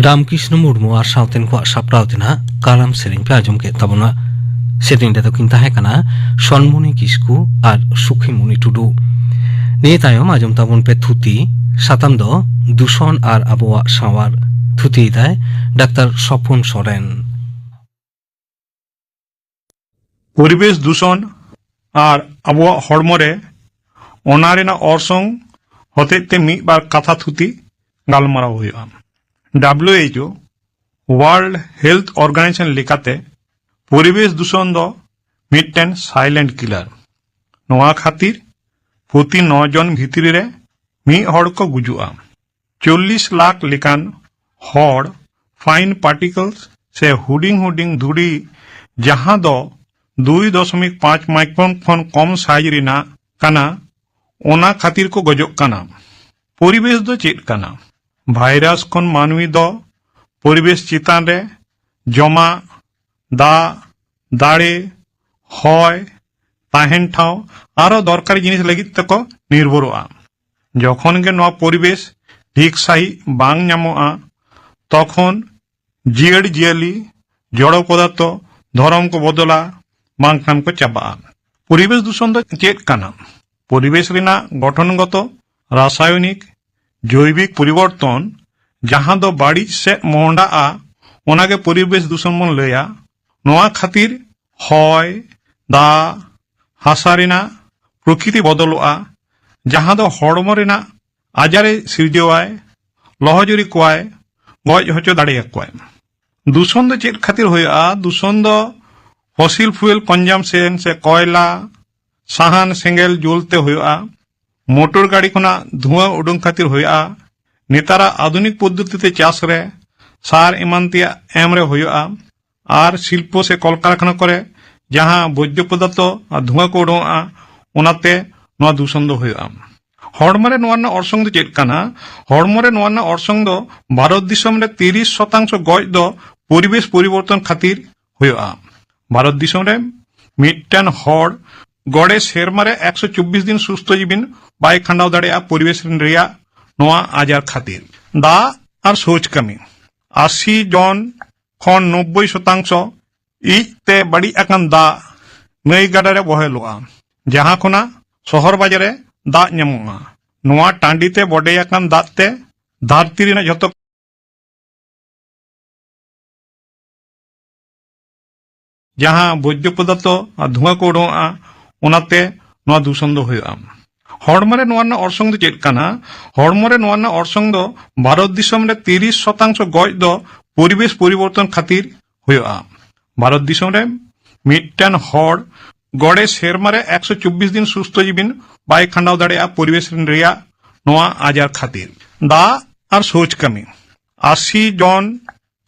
ᱨᱟᱢᱠᱨᱤᱥᱱᱚ ᱢᱩᱨᱢᱩ ᱟᱨ ᱥᱟᱶᱛᱮᱱ ᱠᱚᱣᱟᱜ ᱥᱟᱯᱲᱟᱣ ᱛᱮ ᱱᱟᱦᱟᱜ ᱠᱟᱞᱟᱢ ᱥᱮᱨᱮᱧ ᱯᱮ ᱟᱸᱡᱚᱢ ᱠᱮᱫ ᱛᱟᱵᱚᱱᱟ᱾ ᱥᱮᱨᱮᱧ ᱨᱮᱫᱚ ᱠᱤᱱ ᱛᱟᱦᱮᱸ ᱠᱟᱱᱟ ᱥᱚᱱᱢᱩᱱᱤ ᱠᱤᱥᱠᱩ ᱟᱨ ᱥᱩᱠᱷᱤᱢᱩᱱᱤ ᱴᱩᱰᱩ᱾ ᱱᱤᱭᱟᱹ ᱛᱟᱭᱚᱢ ᱟᱸᱡᱚᱢ ᱛᱟᱵᱚᱱ ᱯᱮ ᱛᱷᱩᱛᱤ᱾ ᱥᱟᱛᱟᱢ ᱫᱚ ᱫᱩᱥᱚᱱ ᱟᱨ ᱟᱵᱚᱣᱟᱜ ᱥᱟᱶᱟᱨ᱾ ᱛᱷᱩᱛᱤᱭᱮᱫᱟᱭ ᱰᱟᱠᱛᱟᱨ ᱥᱚᱯᱚᱱ ᱥᱚᱨᱮᱱ᱾ ᱯᱚᱨᱤᱵᱮᱥ ᱫᱩᱥᱚᱱ ᱟᱨ ᱟᱵᱚᱣᱟᱜ ᱦᱚᱲᱢᱚ ᱨᱮ ᱚᱱᱟ ᱨᱮᱱᱟᱜ ᱚᱨᱥᱚᱝ ᱦᱚᱛᱮᱡ ᱛᱮ ᱢᱤᱫ ᱵᱟᱨ ᱠᱟᱛᱷᱟ ᱛᱷᱩᱛᱤ ᱜᱟᱞᱢᱟᱨᱟᱣ ᱦᱩᱭᱩᱜᱼᱟ᱾ W H O, World Health Organization ᱞᱮᱠᱟᱛᱮ ᱯᱚᱨᱤᱵᱮᱥ ᱫᱩᱥᱚᱱ ᱫᱚ ᱢᱤᱫᱴᱮᱱ silent killer᱾ ᱱᱚᱣᱟ ᱠᱷᱟᱹᱛᱤᱨ ᱯᱨᱚᱛᱤ ᱱᱚ ᱡᱚᱱ ᱵᱷᱤᱛᱨᱤ ᱨᱮ ᱢᱤᱫ ᱦᱚᱲ ᱠᱚ ᱜᱩᱡᱩᱜᱼᱟ᱾ ᱪᱚᱞᱞᱤᱥ ᱞᱟᱠᱷ ᱞᱮᱠᱟᱱ ᱦᱚᱲ fine particles ᱥᱮ ᱦᱩᱰᱤᱧ ᱦᱩᱰᱤᱧ ᱫᱷᱩᱲᱤ, ᱡᱟᱦᱟᱸ ᱫᱚ ᱫᱩᱭ ᱫᱚᱥᱚᱢᱤᱠ ᱯᱟᱸᱪ micron ᱠᱷᱚᱱ ᱠᱚᱢ size ᱨᱮᱱᱟᱜ ᱠᱟᱱᱟ, ᱚᱱᱟ ᱠᱷᱟᱹᱛᱤᱨ ᱠᱚ ᱜᱚᱡᱚᱜ ᱠᱟᱱᱟ᱾ ᱯᱚᱨᱤᱵᱮᱥ ᱫᱚ ᱪᱮᱫ ᱠᱟᱱᱟ? ᱵᱷᱟᱭᱨᱟᱥ ᱠᱷᱚᱱ ᱢᱟᱹᱱᱢᱤ ᱫᱚ ᱯᱚᱨᱤᱵᱮᱥ ᱪᱮᱛᱟᱱ ᱨᱮ ᱡᱚᱢᱟᱜ, ᱫᱟᱜ, ᱫᱟᱲᱮ, ᱦᱚᱭ, ᱛᱟᱦᱮᱱ ᱴᱷᱟᱶ ᱟᱨᱚ ᱫᱚᱨᱠᱟᱨᱤ ᱡᱤᱱᱤᱥ ᱞᱟᱹᱜᱤᱫ ᱛᱮᱠᱚ ᱱᱤᱨᱵᱷᱚᱨᱚᱜᱼᱟ᱾ ᱡᱚᱠᱷᱚᱱ ᱜᱮ ᱱᱚᱣᱟ ᱯᱚᱨᱤᱵᱮᱥ ᱴᱷᱤᱠ ᱥᱟᱺᱦᱤᱡ ᱵᱟᱝ ᱧᱟᱢᱚᱜᱼᱟ, ᱛᱚᱠᱷᱚᱱ ᱡᱤᱭᱟᱹᱲ ᱡᱤᱭᱟᱹᱞᱤ, ᱡᱚᱲᱚ ᱯᱚᱫᱟᱨᱛᱷᱚ, ᱫᱷᱚᱨᱚᱢ ᱠᱚ ᱵᱚᱫᱚᱞᱟ, ᱵᱟᱝᱠᱷᱟᱱ ᱠᱚ ᱪᱟᱵᱟᱜᱼᱟ᱾ ᱯᱚᱨᱤᱵᱮᱥ ᱫᱩᱥᱚᱱ ᱫᱚ ᱪᱮᱫ ᱠᱟᱱᱟ? ᱯᱚᱨᱤᱵᱮᱥ ᱨᱮᱱᱟᱜ ᱜᱚᱴᱷᱚᱱᱜᱚᱛᱚ, ᱨᱟᱥᱟᱭᱚᱱᱤᱠ, ᱡᱳᱭᱵᱤᱠ ᱯᱚᱨᱤᱵᱚᱨᱛᱚᱱ, ᱡᱟᱦᱟᱸ ᱫᱚ ᱵᱟᱹᱲᱤᱡ ᱥᱮᱫ ᱢᱚᱦᱰᱟᱜᱼᱟ, ᱚᱱᱟᱜᱮ ᱯᱚᱨᱤᱵᱮᱥ ᱫᱩᱥᱚᱱ ᱵᱚᱱ ᱞᱟᱹᱭᱟ᱾ ᱱᱚᱣᱟ ᱠᱷᱟᱹᱛᱤᱨ ᱦᱚᱭ, ᱫᱟᱜ, ᱦᱟᱥᱟ ᱨᱮᱱᱟᱜ ᱯᱨᱚᱠᱨᱤᱛᱤ ᱵᱚᱫᱚᱞᱚᱜᱼᱟ, ᱡᱟᱦᱟᱸ ᱫᱚ ᱦᱚᱲᱢᱚ ᱨᱮᱱᱟᱜ ᱟᱡᱟᱨᱮ ᱥᱤᱨᱡᱟᱹᱣᱟᱭ, ᱞᱚᱦᱚᱡᱩᱨᱤ ᱠᱚᱣᱟᱭ, ᱜᱚᱡ ᱦᱚᱪᱚ ᱫᱟᱲᱮᱭᱟᱠᱚᱣᱟᱭ᱾ ᱫᱩᱥᱚᱱ ᱫᱚ ᱪᱮᱫ ᱠᱷᱟᱹᱛᱤᱨ ᱦᱩᱭᱩᱜᱼᱟ? ᱫᱩᱥᱚᱱ ᱫᱚ fossil fuel consumption ᱥᱮ ᱠᱚᱭᱞᱟ, ᱥᱟᱦᱟᱱ, ᱥᱮᱸᱜᱮᱞ ᱡᱩᱞ ᱛᱮ ᱦᱩᱭᱩᱜᱼᱟ᱾ ᱢᱚᱴᱚᱨ ᱜᱟᱹᱰᱤ ᱠᱷᱚᱱᱟᱜ ᱫᱷᱩᱣᱟᱹ ᱩᱰᱩᱝ ᱠᱷᱟᱹᱛᱤᱨ ᱦᱩᱭᱩᱜᱼᱟ᱾ ᱱᱮᱛᱟᱨᱟᱜ ᱟᱫᱷᱩᱱᱤᱠ ᱯᱚᱫᱽᱫᱷᱚᱛᱤ ᱛᱮ ᱪᱟᱥ ᱨᱮ ᱥᱟᱨ ᱮᱢᱟᱱ ᱛᱮᱭᱟᱜ ᱮᱢ ᱨᱮ ᱦᱩᱭᱩᱜᱼᱟ᱾ ᱟᱨ ᱥᱤᱞᱯᱚ ᱥᱮ ᱠᱚᱞᱠᱟᱨᱠᱷᱟᱱᱟ ᱠᱚᱨᱮ ᱡᱟᱦᱟᱸ ᱵᱚᱨᱡᱚ ᱯᱚᱫᱟᱨᱛᱷᱚ ᱟᱨ ᱫᱷᱩᱣᱟᱹ ᱠᱚ ᱩᱰᱩᱝᱚᱜᱼᱟ, ᱚᱱᱟᱛᱮ ᱱᱚᱣᱟ ᱫᱩᱥᱚᱱ ᱫᱚ ᱦᱩᱭᱩᱜᱼᱟ᱾ ᱦᱚᱲᱢᱚ ᱨᱮ ᱱᱚᱣᱟ ᱨᱮᱱᱟᱜ ᱚᱨᱥᱚᱝ ᱫᱚ ᱪᱮᱫ ᱠᱟᱱᱟ? ᱦᱚᱲᱢᱚ ᱨᱮ ᱱᱚᱣᱟ ᱨᱮᱱᱟᱜ ᱚᱨᱥᱚᱝ ᱫᱚ ᱵᱷᱟᱨᱚᱛ ᱫᱤᱥᱚᱢ ᱨᱮ ᱛᱤᱨᱤᱥ ᱥᱚᱛᱟᱝᱥᱚ ᱜᱚᱡ ᱫᱚ ᱯᱚᱨᱤᱵᱮᱥ ᱯᱚᱨᱤᱵᱚᱨᱛᱚᱱ ᱠᱷᱟᱹᱛᱤᱨ ᱦᱩᱭᱩᱜᱼᱟ᱾ ᱵᱷᱟᱨᱚᱛ ᱫᱤᱥᱚᱢ ᱨᱮ ᱢᱤᱫᱴᱮᱱ ᱦᱚᱲ ᱜᱚᱲᱮ ᱥᱮᱨᱢᱟ ᱨᱮ ᱮᱠᱥᱚ ᱪᱚᱵᱵᱤᱥ ᱫᱤᱱ ᱥᱩᱥᱛᱷᱚ ᱡᱤᱵᱤᱱ ᱵᱟᱭ ᱠᱷᱟᱸᱰᱟᱣ ᱫᱟᱲᱮᱭᱟᱜᱼᱟ ᱯᱚᱨᱤᱵᱮᱥ ᱨᱮᱱ ᱨᱮᱭᱟᱜ ᱱᱚᱣᱟ ᱟᱡᱟᱨ ᱠᱷᱟᱹᱛᱤᱨ᱾ ᱫᱟᱜ ᱟᱨ ᱥᱳᱪ ᱠᱟᱹᱢᱤ᱾ ᱟᱥᱤ ᱡᱚᱱ ᱠᱷᱚᱱ ᱱᱚᱵᱵᱳᱭ ᱥᱚᱛᱟᱝᱥᱚ ᱤᱡ ᱛᱮ ᱵᱟᱹᱲᱤᱡ ᱟᱠᱟᱱ ᱫᱟᱜ ᱱᱟᱹᱭ ᱜᱟᱰᱟ ᱨᱮ ᱵᱚᱦᱮᱞᱚᱜᱼᱟ, ᱡᱟᱦᱟᱸ ᱠᱷᱚᱱᱟᱜ ᱥᱚᱦᱚᱨ ᱵᱟᱡᱟᱨ ᱨᱮ ᱫᱟᱜ ᱧᱟᱢᱚᱜᱼᱟ᱾ ᱱᱚᱣᱟ ᱴᱟᱺᱰᱤ ᱛᱮ ᱵᱚᱰᱮ ᱟᱠᱟᱱ ᱫᱟᱜ ᱛᱮ ᱫᱷᱟᱹᱨᱛᱤ ᱨᱮᱱᱟᱜ ᱡᱷᱚᱛᱚ ᱡᱟᱦᱟᱸ ᱵᱳᱡᱽᱡᱚ ᱯᱚᱫᱟᱨᱛᱷᱚ ᱟᱨ ᱫᱷᱩᱣᱟᱹ ᱠᱚ ᱩᱰᱩᱝᱚᱜᱼᱟ, ᱚᱱᱟᱛᱮ ᱱᱚᱣᱟ ᱫᱩᱥᱚᱱ ᱫᱚ ᱦᱩᱭᱩᱜᱼᱟ᱾ ᱦᱚᱲᱢᱚ ᱨᱮ ᱱᱚᱣᱟ ᱨᱮᱱᱟᱜ ᱚᱨᱥᱚᱝ ᱫᱚ ᱪᱮᱫ ᱠᱟᱱᱟ? ᱦᱚᱲᱢᱚ ᱨᱮ ᱱᱚᱣᱟ ᱨᱮᱱᱟᱜ ᱚᱨᱥᱚᱝ ᱫᱚ ᱵᱷᱟᱨᱚᱛ ᱫᱤᱥᱚᱢ ᱨᱮ ᱛᱤᱨᱤᱥ ᱥᱚᱛᱟᱝᱥᱚ ᱜᱚᱡ ᱫᱚ ᱯᱚᱨᱤᱵᱮᱥ ᱯᱚᱨᱤᱵᱚᱨᱛᱚᱱ ᱠᱷᱟᱹᱛᱤᱨ ᱦᱩᱭᱩᱜᱼᱟ᱾ ᱵᱷᱟᱨᱚᱛ ᱫᱤᱥᱚᱢ ᱨᱮ ᱢᱤᱫᱴᱟᱝ ᱦᱚᱲ ᱜᱚᱲᱮ ᱥᱮᱨᱢᱟ ᱨᱮ ᱮᱠᱥᱚ ᱪᱚᱵᱵᱤᱥ ᱫᱤᱱ ᱥᱩᱥᱛᱷᱚ ᱡᱤᱵᱤᱱ ᱵᱟᱭ ᱠᱷᱟᱸᱰᱟᱣ ᱫᱟᱲᱮᱭᱟᱜᱼᱟ ᱯᱚᱨᱤᱵᱮᱥ ᱨᱮᱱ ᱨᱮᱭᱟᱜ ᱱᱚᱣᱟ ᱟᱡᱟᱨ ᱠᱷᱟᱹᱛᱤᱨ᱾ ᱫᱟᱜ ᱟᱨ ᱥᱳᱪ ᱠᱟᱹᱢᱤ᱾ ᱟᱥᱤ ᱡᱚᱱ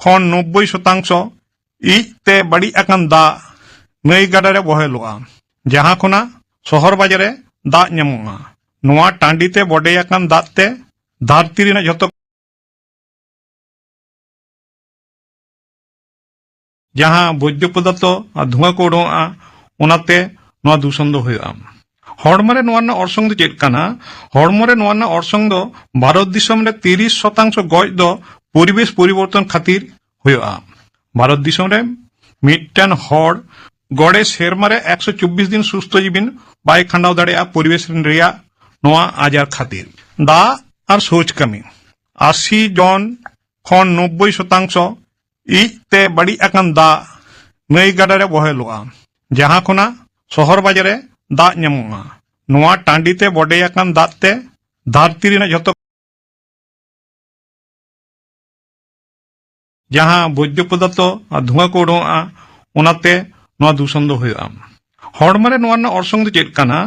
ᱠᱷᱚᱱ ᱱᱚᱵᱵᱳᱭ ᱥᱚᱛᱟᱝᱥᱚ ᱤᱡ ᱛᱮ ᱵᱟᱹᱲᱤᱡ ᱟᱠᱟᱱ ᱫᱟᱜ ᱱᱟᱹᱭ ᱜᱟᱰᱟ ᱨᱮ ᱵᱚᱦᱮᱞᱚᱜᱼᱟ, ᱡᱟᱦᱟᱸ ᱠᱷᱚᱱᱟᱜ ᱥᱚᱦᱚᱨ ᱵᱟᱡᱟᱨ ᱨᱮ ᱫᱟᱜ ᱧᱟᱢᱚᱜᱼᱟ᱾ ᱱᱚᱣᱟ ᱴᱟᱺᱰᱤ ᱛᱮ ᱵᱚᱰᱮ ᱟᱠᱟᱱ ᱫᱟᱜ ᱛᱮ ᱫᱷᱟᱹᱨᱛᱤ ᱨᱮᱱᱟᱜ ᱡᱷᱚᱛᱚ ᱡᱟᱦᱟᱸ ᱵᱳᱡᱽᱡᱚ ᱯᱚᱫᱟᱨᱛᱷᱚ ᱟᱨ ᱫᱷᱩᱣᱟᱹ ᱠᱚ ᱩᱰᱩᱝᱚᱜᱼᱟ, ᱚᱱᱟᱛᱮ ᱱᱚᱣᱟ ᱫᱩᱥᱚᱱ ᱫᱚ ᱦᱩᱭᱩᱜᱼᱟ᱾ ᱦᱚᱲᱢᱚ ᱨᱮ ᱱᱚᱣᱟ ᱨᱮᱱᱟᱜ ᱚᱨᱥᱚᱝ ᱫᱚ ᱪᱮᱫ ᱠᱟᱱᱟ? ᱦᱚᱲᱢᱚ ᱨᱮ ᱱᱚᱣᱟ ᱨᱮᱱᱟᱜ ᱚᱨᱥᱚᱝ ᱫᱚ ᱵᱷᱟᱨᱚᱛ ᱫᱤᱥᱚᱢ ᱨᱮ ᱛᱤᱨᱤᱥ ᱥᱚᱛᱟᱝᱥᱚ ᱜᱚᱡ ᱫᱚ ᱯᱚᱨᱤᱵᱮᱥ ᱯᱚᱨᱤᱵᱚᱨᱛᱚᱱ ᱠᱷᱟᱹᱛᱤᱨ ᱦᱩᱭᱩᱜᱼᱟ᱾ ᱵᱷᱟᱨᱚᱛ ᱫᱤᱥᱚᱢ ᱨᱮ ᱢᱤᱫᱴᱟᱝ ᱦᱚᱲ ᱜᱚᱲᱮ ᱥᱮᱨᱢᱟ ᱨᱮ ᱮᱠᱥᱚ ᱪᱚᱵᱵᱤᱥ ᱫᱤᱱ ᱥᱩᱥᱛᱷᱚ ᱡᱤᱵᱤᱱ ᱵᱟᱭ ᱠᱷᱟᱸᱰᱟᱣ ᱫᱟᱲᱮᱭᱟᱜᱼᱟ ᱯᱚᱨᱤᱵᱮᱥ ᱨᱮᱱ ᱨᱮᱭᱟᱜ ᱱᱚᱣᱟ ᱟᱡᱟᱨ ᱠᱷᱟᱹᱛᱤᱨ᱾ ᱫᱟᱜ ᱟᱨ ᱥᱳᱪ ᱠᱟᱹᱢᱤ᱾ ᱟᱥᱤ ᱡᱚᱱ ᱠᱷᱚᱱ ᱱᱚᱵᱵᱳᱭ ᱥᱚᱛᱟᱝᱥᱚ ᱤᱡ ᱛᱮ ᱵᱟᱹᱲᱤᱡ ᱟᱠᱟᱱ ᱫᱟᱜ ᱱᱟᱹᱭ ᱜᱟᱰᱟ ᱨᱮ ᱵᱚᱦᱮᱞᱚᱜᱼᱟ, ᱡᱟᱦᱟᱸ ᱠᱷᱚᱱᱟᱜ ᱥᱚᱦᱚᱨ ᱵᱟᱡᱟᱨ ᱨᱮ ᱫᱟᱜ ᱧᱟᱢᱚᱜᱼᱟ᱾ ᱱᱚᱣᱟ ᱴᱟᱺᱰᱤ ᱛᱮ ᱵᱚᱰᱮ ᱟᱠᱟᱱ ᱫᱟᱜ ᱛᱮ ᱫᱷᱟᱹᱨᱛᱤ ᱨᱮᱱᱟᱜ ᱡᱷᱚᱛᱚ ᱡᱟᱦᱟᱸ ᱵᱳᱡᱽᱡᱚ ᱯᱚᱫᱟᱨᱛᱷᱚ ᱟᱨ ᱫᱷᱩᱣᱟᱹ ᱠᱚ ᱩᱰᱩᱝᱚᱜᱼᱟ, ᱚᱱᱟᱛᱮ ᱱᱚᱣᱟ ᱫᱩᱥᱚᱱ ᱫᱚ ᱦᱩᱭᱩᱜᱼᱟ᱾ ᱦᱚᱲᱢᱚ ᱨᱮ ᱱᱚᱣᱟ ᱨᱮᱱᱟᱜ ᱚᱨᱥᱚᱝ ᱫᱚ ᱪᱮᱫ ᱠᱟᱱᱟ?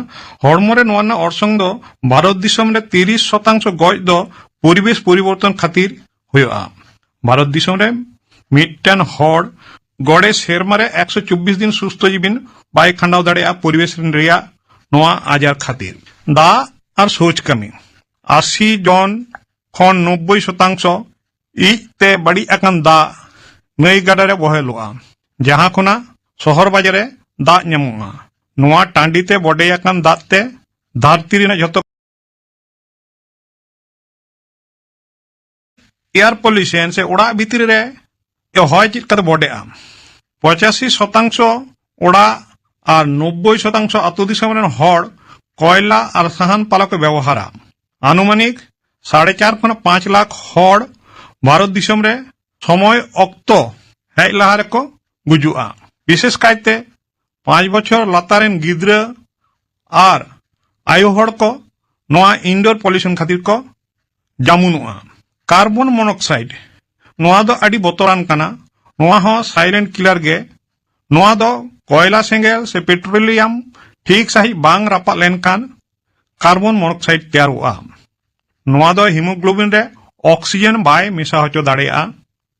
ᱦᱚᱲᱢᱚ ᱨᱮ ᱱᱚᱣᱟ ᱨᱮᱱᱟᱜ ᱚᱨᱥᱚᱝ ᱫᱚ ᱵᱷᱟᱨᱚᱛ ᱫᱤᱥᱚᱢ ᱨᱮ ᱛᱤᱨᱤᱥ ᱥᱚᱛᱟᱝᱥᱚ ᱜᱚᱡ ᱫᱚ ᱯᱚᱨᱤᱵᱮᱥ ᱯᱚᱨᱤᱵᱚᱨᱛᱚᱱ ᱠᱷᱟᱹᱛᱤᱨ ᱦᱩᱭᱩᱜᱼᱟ᱾ ᱵᱷᱟᱨᱚᱛ ᱫᱤᱥᱚᱢ ᱨᱮ ᱢᱤᱫᱴᱟᱝ ᱦᱚᱲ ᱜᱚᱲᱮ ᱥᱮᱨᱢᱟ ᱨᱮ ᱮᱠᱥᱚ ᱪᱚᱵᱵᱤᱥ ᱫᱤᱱ ᱥᱩᱥᱛᱷᱚ ᱡᱤᱵᱤᱱ ᱵᱟᱭ ᱠᱷᱟᱸᱰᱟᱣ ᱫᱟᱲᱮᱭᱟᱜᱼᱟ ᱯᱚᱨᱤᱵᱮᱥ ᱨᱮᱱ ᱨᱮᱭᱟᱜ ᱱᱚᱣᱟ ᱟᱡᱟᱨ ᱠᱷᱟᱹᱛᱤᱨ᱾ ᱫᱟᱜ ᱟᱨ ᱥᱳᱪ ᱠᱟᱹᱢᱤ᱾ ᱟᱥᱤ ᱡᱚᱱ ᱠᱷᱚᱱ ᱱᱚᱵᱵᱳᱭ ᱥᱚᱛᱟᱝᱥᱚ ᱤᱡ ᱛᱮ ᱵᱟᱹᱲᱤᱡ ᱟᱠᱟᱱ ᱫᱟᱜ ᱱᱟᱹᱭ ᱜᱟᱰᱟ ᱨᱮ ᱵᱚᱦᱮᱞᱚᱜᱼᱟ, ᱡᱟᱦᱟᱸ ᱠᱷᱚᱱᱟᱜ ᱥᱚᱦᱚᱨ ᱵᱟᱡᱟᱨ ᱨᱮ ᱫᱟᱜ ᱧᱟᱢᱚᱜᱼᱟ᱾ ᱱᱚᱣᱟ ᱴᱟᱺᱰᱤ ᱛᱮ ᱵᱚᱰᱮ ᱟᱠᱟᱱ ᱫᱟᱜ ᱛᱮ ᱫᱷᱟᱹᱨᱛᱤ ᱨᱮᱱᱟᱜ ᱡᱷᱚᱛᱚ ᱮᱭᱟᱨ ᱯᱚᱞᱤᱭᱩᱥᱚᱱ ᱥᱮ ᱚᱲᱟᱜ ᱵᱷᱤᱛᱨᱤ ᱨᱮ ᱦᱚᱭ ᱪᱮᱫ ᱠᱟᱛᱮ ᱵᱚᱰᱮᱜᱼᱟ? ᱯᱚᱸᱪᱟᱥᱤ ᱥᱚᱛᱟᱝᱥᱚ ᱚᱲᱟᱜ ᱟᱨ ᱱᱚᱵᱵᱳᱭ ᱥᱚᱛᱟᱝᱥᱚ ᱟᱹᱛᱩ ᱫᱤᱥᱚᱢ ᱨᱮᱱ ᱦᱚᱲ ᱠᱚᱭᱞᱟ ᱟᱨ ᱥᱟᱦᱟᱱ ᱯᱟᱞᱟ ᱠᱚ ᱵᱮᱵᱚᱦᱟᱨᱟ᱾ ᱟᱱᱩᱢᱟᱱᱤᱠ ᱥᱟᱲᱮ ᱪᱟᱨ ᱠᱷᱚᱱ ᱯᱟᱸᱪ ᱞᱟᱠᱷ ᱦᱚᱲ ᱵᱷᱟᱨᱚᱛ ᱫᱤᱥᱚᱢ ᱨᱮ ᱥᱚᱢᱚᱭ ᱚᱠᱛᱚ ᱦᱮᱡ ᱞᱟᱦᱟ ᱨᱮᱠᱚ ᱜᱩᱡᱩᱜᱼᱟ᱾ ᱵᱤᱥᱮᱥ ᱠᱟᱭᱛᱮ ᱯᱟᱸᱪ ᱵᱚᱪᱷᱚᱨ ᱞᱟᱛᱟᱨ ᱨᱮᱱ ᱜᱤᱫᱽᱨᱟᱹ ᱟᱨ ᱟᱭᱳ ᱦᱚᱲ ᱠᱚ ᱱᱚᱣᱟ ᱤᱱᱰᱳᱨ ᱯᱚᱞᱤᱭᱩᱥᱚᱱ ᱠᱷᱟᱹᱛᱤᱨ ᱠᱚ ᱡᱟᱢᱩᱱᱚᱜᱼᱟ᱾ ᱠᱟᱨᱵᱚᱱ ᱢᱚᱱᱚᱠᱥᱟᱭᱤᱰ, ᱱᱚᱣᱟ ᱫᱚ ᱟᱹᱰᱤ ᱵᱚᱛᱚᱨᱟᱱ ᱠᱟᱱᱟ᱾ ᱱᱚᱣᱟ ᱦᱚᱸ ᱥᱟᱭᱞᱮᱱᱴ ᱠᱤᱞᱟᱨ ᱜᱮ᱾ ᱱᱚᱣᱟ ᱫᱚ ᱠᱚᱭᱞᱟ ᱥᱮᱸᱜᱮᱞ ᱥᱮ ᱯᱮᱴᱨᱳᱞᱤᱭᱟᱢ ᱴᱷᱤᱠ ᱥᱟᱺᱦᱤᱡ ᱵᱟᱝ ᱨᱟᱯᱟᱜ ᱞᱮᱱᱠᱷᱟᱱ ᱠᱟᱨᱵᱚᱱ ᱢᱚᱱᱚᱠᱥᱟᱭᱤᱰ ᱛᱮᱭᱟᱨᱚᱜᱼᱟ᱾ ᱱᱚᱣᱟ ᱫᱚ ᱦᱤᱢᱳᱜᱞᱳᱵᱤᱱ ᱨᱮ ᱚᱠᱥᱤᱡᱮᱱ ᱵᱟᱭ ᱢᱮᱥᱟ ᱦᱚᱪᱚ ᱫᱟᱲᱮᱭᱟᱜᱼᱟ᱾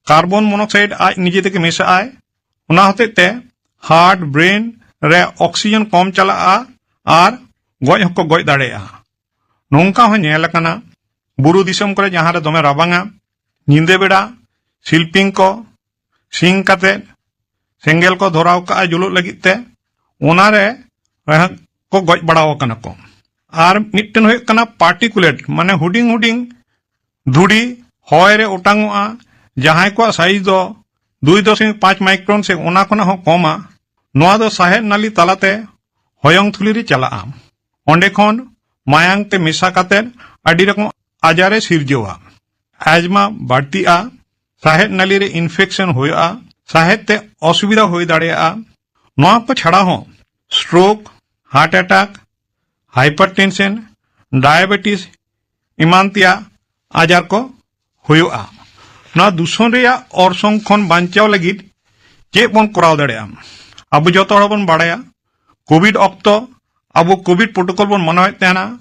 ᱠᱟᱨᱵᱚᱱ ᱢᱚᱱᱚᱠᱥᱟᱭᱤᱰ ᱟᱡ ᱱᱤᱡᱮ ᱛᱮᱜᱮ ᱢᱮᱥᱟᱜᱼᱟᱭ᱾ ᱚᱱᱟ ᱦᱚᱛᱮᱡ ᱛᱮ ᱦᱟᱨᱴ, ᱵᱨᱮᱱ ᱨᱮ ᱚᱠᱥᱤᱡᱮᱱ ᱠᱚᱢ ᱪᱟᱞᱟᱜᱼᱟ ᱟᱨ ᱜᱚᱡ ᱦᱚᱸᱠᱚ ᱜᱚᱡ ᱫᱟᱲᱮᱭᱟᱜᱼᱟ᱾ ᱱᱚᱝᱠᱟ ᱦᱚᱸ ᱧᱮᱞ ᱟᱠᱟᱱᱟ, ᱵᱩᱨᱩ ᱫᱤᱥᱚᱢ ᱠᱚᱨᱮ ᱡᱟᱦᱟᱸ ᱨᱮ ᱫᱚᱢᱮ ᱨᱟᱵᱟᱝᱟ, ᱧᱤᱫᱟᱹ ᱵᱮᱲᱟ ᱥᱤᱞᱯᱤᱧ ᱠᱚ ᱥᱤᱧ ᱠᱟᱛᱮ ᱥᱮᱸᱜᱮᱞ ᱠᱚ ᱫᱷᱚᱨᱟᱣ ᱠᱟᱜᱼᱟ ᱡᱩᱞᱩᱜ ᱞᱟᱹᱜᱤᱫ ᱛᱮ, ᱚᱱᱟᱨᱮ ᱨᱮᱦᱚᱸ ᱠᱚ ᱜᱚᱡ ᱵᱟᱲᱟᱣ ᱟᱠᱟᱱᱟ ᱠᱚ᱾ ᱟᱨ ᱢᱤᱫᱴᱮᱱ ᱦᱩᱭᱩᱜ ᱠᱟᱱᱟ ᱯᱟᱨᱴᱤᱠᱩᱞᱮᱴ, ᱢᱟᱱᱮ ᱦᱩᱰᱤᱧ ᱦᱩᱰᱤᱧ ᱫᱷᱩᱲᱤ ᱦᱚᱭ ᱨᱮ ᱚᱴᱟᱝᱚᱜᱼᱟ, ᱡᱟᱦᱟᱸᱭ ᱠᱚᱣᱟᱜ ᱥᱟᱭᱤᱡ ᱫᱚ ᱫᱩᱭ ᱫᱚᱥᱢᱤᱠ ᱯᱟᱸᱪ ᱢᱟᱭᱠᱨᱚᱱ ᱥᱮ ᱚᱱᱟ ᱠᱷᱚᱱᱟᱜ ᱦᱚᱸ ᱠᱚᱢᱟ᱾ ᱱᱚᱣᱟ ᱫᱚ ᱥᱟᱦᱮᱫ ᱱᱟᱞᱤ ᱛᱟᱞᱟᱛᱮ ᱦᱚᱭᱚᱝ ᱛᱷᱩᱞᱤ ᱨᱮ ᱪᱟᱞᱟᱜᱼᱟ᱾ ᱚᱸᱰᱮ ᱠᱷᱚᱱ ᱢᱟᱭᱟᱝ ᱛᱮ ᱢᱮᱥᱟ ᱠᱟᱛᱮ ᱟᱹᱰᱤ ᱨᱚᱠᱚᱢ ᱟᱡᱟᱨ ᱮ ᱥᱤᱨᱡᱟᱹᱣᱟ᱾ ᱟᱡᱽᱢᱟ ᱵᱟᱹᱲᱛᱤᱜᱼᱟ, ᱥᱟᱦᱮᱫ ᱱᱟᱞᱤ ᱨᱮ ᱤᱱᱯᱷᱮᱠᱥᱚᱱ ᱦᱩᱭᱩᱜᱼᱟ, ᱥᱟᱦᱮᱫ ᱛᱮ ᱚᱥᱩᱵᱤᱫᱷᱟ ᱦᱩᱭ ᱫᱟᱲᱮᱭᱟᱜᱼᱟ᱾ ᱱᱚᱣᱟ ᱠᱚ ᱪᱷᱟᱲᱟ ᱦᱚᱸ ᱥᱴᱨᱳᱠ, ᱦᱟᱨᱴ ᱮᱴᱟᱠ, ᱦᱟᱭᱯᱟᱨᱴᱮᱱᱥᱚᱱ, ᱰᱟᱭᱟᱵᱮᱴᱤᱥ ᱮᱢᱟᱱ ᱛᱮᱭᱟᱜ ᱟᱡᱟᱨ ᱠᱚ ᱦᱩᱭᱩᱜᱼᱟ᱾ ᱱᱚᱣᱟ ᱫᱩᱥᱚᱱ ᱨᱮᱭᱟᱜ ᱚᱨᱥᱚᱝ ᱠᱷᱚᱱ ᱵᱟᱧᱪᱟᱣ ᱞᱟᱹᱜᱤᱫ ᱪᱮᱫ ᱵᱚᱱ ᱠᱚᱨᱟᱣ ᱫᱟᱲᱮᱭᱟᱜᱼᱟ? ᱟᱵᱚ ᱡᱚᱛᱚ ᱦᱚᱲ ᱵᱚᱱ ᱵᱟᱲᱟᱭᱟ, ᱠᱳᱵᱷᱤᱰ ᱚᱠᱛᱚ ᱟᱵᱚ ᱠᱳᱵᱷᱤᱰ ᱯᱨᱳᱴᱳᱠᱚᱞ ᱵᱚᱱ ᱢᱟᱱᱟᱣᱮᱫ ᱛᱟᱦᱮᱱᱟ᱾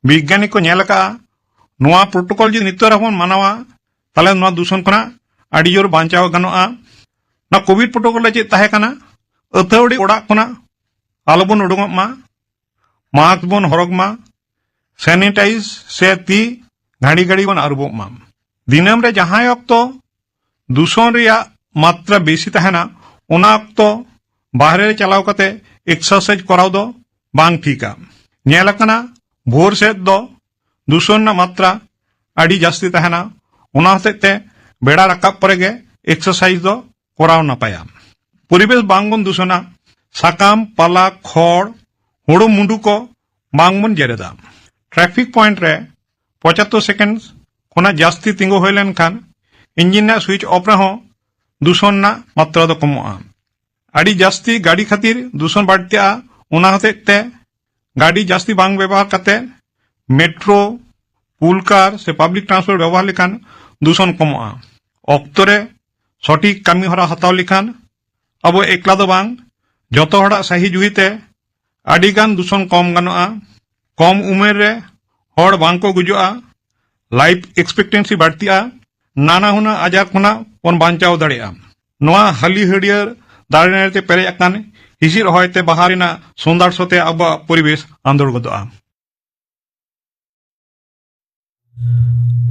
ᱵᱤᱜᱽᱜᱟᱱᱤ ᱠᱚ ᱧᱮᱞ ᱟᱠᱟᱫᱼᱟ, ᱱᱚᱣᱟ ᱯᱨᱳᱴᱳᱠᱚᱞ ᱡᱩᱫᱤ ᱱᱤᱛᱚᱜ ᱨᱮᱦᱚᱸ ᱵᱚᱱ ᱢᱟᱱᱟᱣᱟ, ᱛᱟᱦᱚᱞᱮ ᱱᱚᱣᱟ ᱫᱩᱥᱚᱱ ᱠᱷᱚᱱᱟᱜ ᱟᱹᱰᱤ ᱡᱳᱨ ᱵᱟᱧᱪᱟᱣ ᱜᱟᱱᱚᱜᱼᱟ᱾ ᱱᱚᱣᱟ ᱠᱳᱵᱷᱤᱰ ᱯᱨᱳᱴᱳᱠᱚᱞ ᱨᱮ ᱪᱮᱫ ᱛᱟᱦᱮᱸ ᱠᱟᱱᱟ? ᱟᱹᱛᱷᱟᱹᱣᱲᱤ ᱚᱲᱟᱜ ᱠᱷᱚᱱᱟᱜ ᱟᱞᱚᱵᱚᱱ ᱩᱰᱩᱝᱚᱜ ᱢᱟ, ᱢᱟᱥᱠ ᱵᱚᱱ ᱦᱚᱨᱚᱜᱽ ᱢᱟ, ᱥᱮᱱᱤᱴᱟᱭᱤᱡᱽ ᱥᱮ ᱛᱤ ᱜᱷᱟᱹᱲᱤ ᱜᱷᱟᱹᱲᱤ ᱵᱚᱱ ᱟᱹᱨᱩᱵᱚᱜ ᱢᱟ᱾ ᱫᱤᱱᱟᱹᱢ ᱨᱮ ᱡᱟᱦᱟᱸᱭ ᱚᱠᱛᱚ ᱫᱩᱥᱚᱱ ᱨᱮᱭᱟᱜ ᱢᱟᱛᱨᱟ ᱵᱮᱥᱤ ᱛᱟᱦᱮᱱᱟ, ᱚᱱᱟ ᱚᱠᱛᱚ ᱵᱟᱦᱨᱮ ᱨᱮ ᱪᱟᱞᱟᱣ ᱠᱟᱛᱮ ᱮᱠᱥᱟᱨᱥᱟᱭᱤᱡᱽ ᱠᱚᱨᱟᱣ ᱫᱚ ᱵᱟᱝ ᱴᱷᱤᱠᱟ᱾ ᱧᱮᱞ ᱟᱠᱟᱱᱟ, ᱵᱷᱳᱨ ᱥᱮᱫ ᱫᱚ ᱫᱩᱥᱚᱱ ᱨᱮᱱᱟᱜ ᱢᱟᱛᱨᱟ ᱟᱹᱰᱤ ᱡᱟᱹᱥᱛᱤ ᱛᱟᱦᱮᱱᱟ, ᱚᱱᱟ ᱦᱚᱛᱮᱡ ᱛᱮ ᱵᱮᱲᱟ ᱨᱟᱠᱟᱵ ᱯᱚᱨᱮ ᱜᱮ ᱮᱠᱥᱟᱨᱥᱟᱭᱤᱡᱽ ᱫᱚ ᱠᱚᱨᱟᱣ ᱱᱟᱯᱟᱭᱟ᱾ ᱯᱚᱨᱤᱵᱮᱥ ᱵᱟᱝ ᱵᱚᱱ ᱫᱩᱥᱚᱱᱟ, ᱥᱟᱠᱟᱢ, ᱯᱟᱞᱟ, ᱠᱷᱚᱲ, ᱦᱩᱲᱩ ᱢᱩᱸᱰᱩ ᱠᱚ ᱵᱟᱝ ᱵᱚᱱ ᱡᱮᱨᱮᱫᱟ᱾ ᱴᱨᱟᱯᱷᱤᱠ ᱯᱚᱭᱮᱱᱴ ᱨᱮ ᱯᱚᱸᱪᱟᱛᱛᱳᱨ ᱥᱮᱠᱮᱱᱰ ᱠᱷᱚᱱᱟᱜ ᱡᱟᱹᱥᱛᱤ ᱛᱤᱸᱜᱩ ᱦᱩᱭ ᱞᱮᱱᱠᱷᱟᱱ ᱤᱧᱡᱤᱱ ᱨᱮᱱᱟᱜ ᱥᱩᱭᱤᱪ ᱚᱯᱷ ᱨᱮᱦᱚᱸ ᱫᱩᱥᱚᱱ ᱨᱮᱱᱟᱜ ᱢᱟᱛᱨᱟ ᱫᱚ ᱠᱚᱢᱚᱜᱼᱟ᱾ ᱟᱹᱰᱤ ᱡᱟᱹᱥᱛᱤ ᱜᱟᱹᱰᱤ ᱠᱷᱟᱹᱛᱤᱨ ᱫᱩᱥᱚᱱ ᱵᱟᱹᱲᱛᱤᱜᱼᱟ, ᱚᱱᱟ ᱦᱚᱛᱮᱡ ᱛᱮ ᱜᱟᱹᱰᱤ ᱡᱟᱹᱥᱛᱤ ᱵᱟᱝ ᱵᱮᱵᱚᱦᱟᱨ ᱠᱟᱛᱮ ᱢᱮᱴᱨᱳ, ᱯᱩᱞ ᱠᱟᱨ ᱥᱮ ᱯᱟᱵᱽᱞᱤᱠ ᱴᱨᱟᱱᱥᱯᱳᱨᱴ ᱵᱮᱵᱚᱦᱟᱨ ᱞᱮᱠᱷᱟᱱ ᱫᱩᱥᱚᱱ ᱠᱚᱢᱚᱜᱼᱟ᱾ ᱚᱠᱛᱚ ᱨᱮ ᱥᱚᱴᱷᱤᱠ ᱠᱟᱹᱢᱤ ᱦᱚᱨᱟ ᱦᱟᱛᱟᱣ ᱞᱮᱠᱷᱟᱱ ᱟᱵᱚ ᱮᱠᱞᱟ ᱫᱚ ᱵᱟᱝ, ᱡᱚᱛᱚ ᱦᱚᱲᱟᱜ ᱥᱟᱹᱦᱤ ᱡᱩᱦᱤ ᱛᱮ ᱟᱹᱰᱤ ᱜᱟᱱ ᱫᱩᱥᱚᱱ ᱠᱚᱢ ᱜᱟᱱᱚᱜᱼᱟ᱾ ᱠᱚᱢ ᱩᱢᱮᱨ ᱨᱮ ᱦᱚᱲ ᱵᱟᱝ ᱠᱚ ᱜᱩᱡᱩᱜᱼᱟ, ᱞᱟᱭᱤᱯᱷ ᱮᱠᱥᱯᱮᱠᱴᱮᱱᱥᱤ ᱵᱟᱹᱲᱛᱤᱜᱼᱟ, ᱱᱟᱱᱟ ᱦᱩᱱᱟᱹᱨ ᱟᱡᱟᱨ ᱠᱷᱚᱱᱟᱜ ᱵᱚᱱ ᱵᱟᱧᱪᱟᱣ ᱫᱟᱲᱮᱭᱟᱜᱼᱟ᱾ ᱱᱚᱣᱟ ᱦᱟᱹᱞᱤ ᱦᱟᱹᱨᱭᱟᱹᱲ ᱫᱟᱨᱮ ᱱᱟᱹᱲᱤ ᱛᱮ ᱯᱮᱨᱮᱡ ᱟᱠᱟᱱ ᱦᱤᱸᱥᱤᱫ ᱦᱚᱭ ᱛᱮ ᱵᱟᱦᱟ ᱨᱮᱱᱟᱜ ᱥᱚᱸᱫᱷᱟᱲ ᱥᱚ ᱛᱮ ᱟᱵᱚᱣᱟᱜ ᱯᱚᱨᱤᱵᱮᱥ ᱟᱸᱫᱳᱲ ᱜᱚᱫᱚᱜᱼᱟ᱾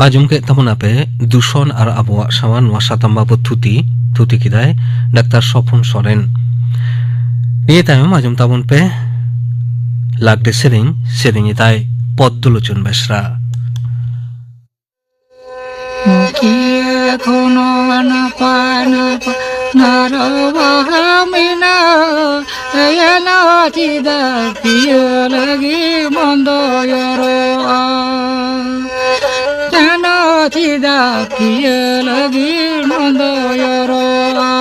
ᱟᱸᱡᱚᱢ ᱠᱮᱫ ᱛᱟᱵᱚᱱᱟᱯᱮ ᱫᱩᱥᱚᱱ ᱟᱨ ᱟᱵᱚᱣᱟᱜ ᱥᱟᱶᱟᱨ, ᱱᱚᱣᱟ ᱥᱟᱛᱟᱢ ᱵᱟᱵᱚᱛ ᱛᱷᱩᱛᱤ᱾ ᱛᱷᱩᱛᱤ ᱠᱮᱫᱟᱭ ᱰᱟᱠᱛᱟᱨ ᱥᱚᱯᱚᱱ ᱥᱚᱨᱮᱱ᱾ ᱱᱤᱭᱟᱹ ᱛᱟᱭᱚᱢ ᱟᱸᱡᱚᱢ ᱛᱟᱵᱚᱱ ᱯᱮ ᱞᱟᱜᱽᱲᱮ ᱥᱮᱨᱮᱧ, ᱥᱮᱨᱮᱧ ᱮᱫᱟᱭ ᱯᱚᱫᱽᱫᱚᱞᱳᱪᱚᱱ ᱵᱮᱥᱨᱟ᱾ ᱠᱤᱭᱟᱹ ᱠᱷᱚᱱ ᱱᱟᱯᱟᱭ ᱱᱟᱯᱟᱭ ᱱᱟᱨᱚ ᱵᱟᱦᱟ ᱢᱮᱱᱟᱜᱼᱟ᱾ ᱮᱭᱟᱱᱟ ᱪᱮᱫᱟᱜ ᱯᱤᱭᱟᱹ ᱞᱟᱹᱜᱤᱫ ᱵᱚᱱᱫᱚ ᱭᱚᱨᱚᱜᱼᱟ? ᱡᱟᱱᱟ ᱪᱮᱫᱟᱜ ᱯᱤᱭᱟᱹ ᱞᱟᱹᱜᱤᱫ ᱵᱚᱱᱫᱚ ᱭᱚᱨᱚᱜᱼᱟ?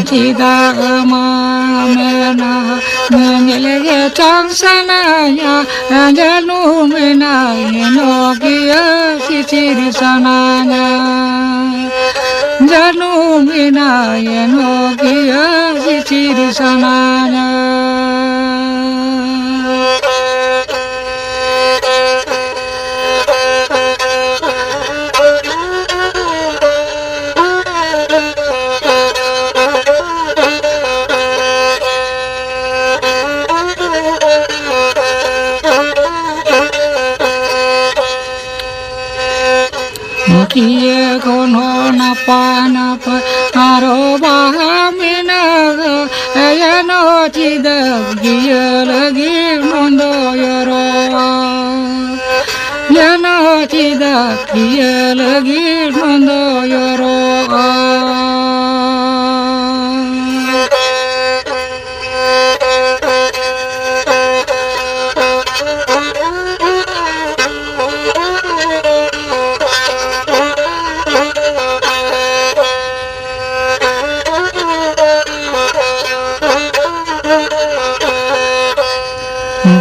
ᱪᱮᱫᱟᱜ ᱢᱟ ᱢᱮᱱᱟ ᱧᱮᱧᱮᱞ ᱜᱮ ᱪᱚᱝ ᱥᱟᱱᱟᱧᱟ, ᱡᱟᱹᱱᱩ ᱢᱮᱱᱟᱭ ᱱᱚᱠᱤᱭᱟᱹ ᱥᱤᱥᱤᱨ ᱥᱟᱱᱟᱧᱟ, ᱡᱟᱹᱱᱩ ᱢᱮᱱᱟᱭ ᱱᱚᱠᱤᱭᱟᱹ ᱥᱤᱥᱤᱨ ᱥᱟᱱᱟᱧᱟ᱾ ᱟᱯᱟᱱ ᱟᱯᱟᱱ ᱟᱨᱚ ᱵᱟᱦᱟ ᱢᱮᱱᱟᱜᱼᱟ, ᱮᱭᱟᱱᱚ ᱪᱮᱫᱟᱜ ᱜᱤᱭᱟᱹ ᱞᱟᱹᱜᱤᱫ ᱱᱚᱸᱫᱚᱭᱚᱨᱚᱜᱼᱟ? ᱮᱭᱟᱱᱚ ᱪᱮᱫᱟᱜ ᱜᱤᱭᱟᱹ ᱞᱟᱹᱜᱤᱫ ᱱᱚᱸᱫᱚᱭᱚᱨᱚᱜᱼᱟ?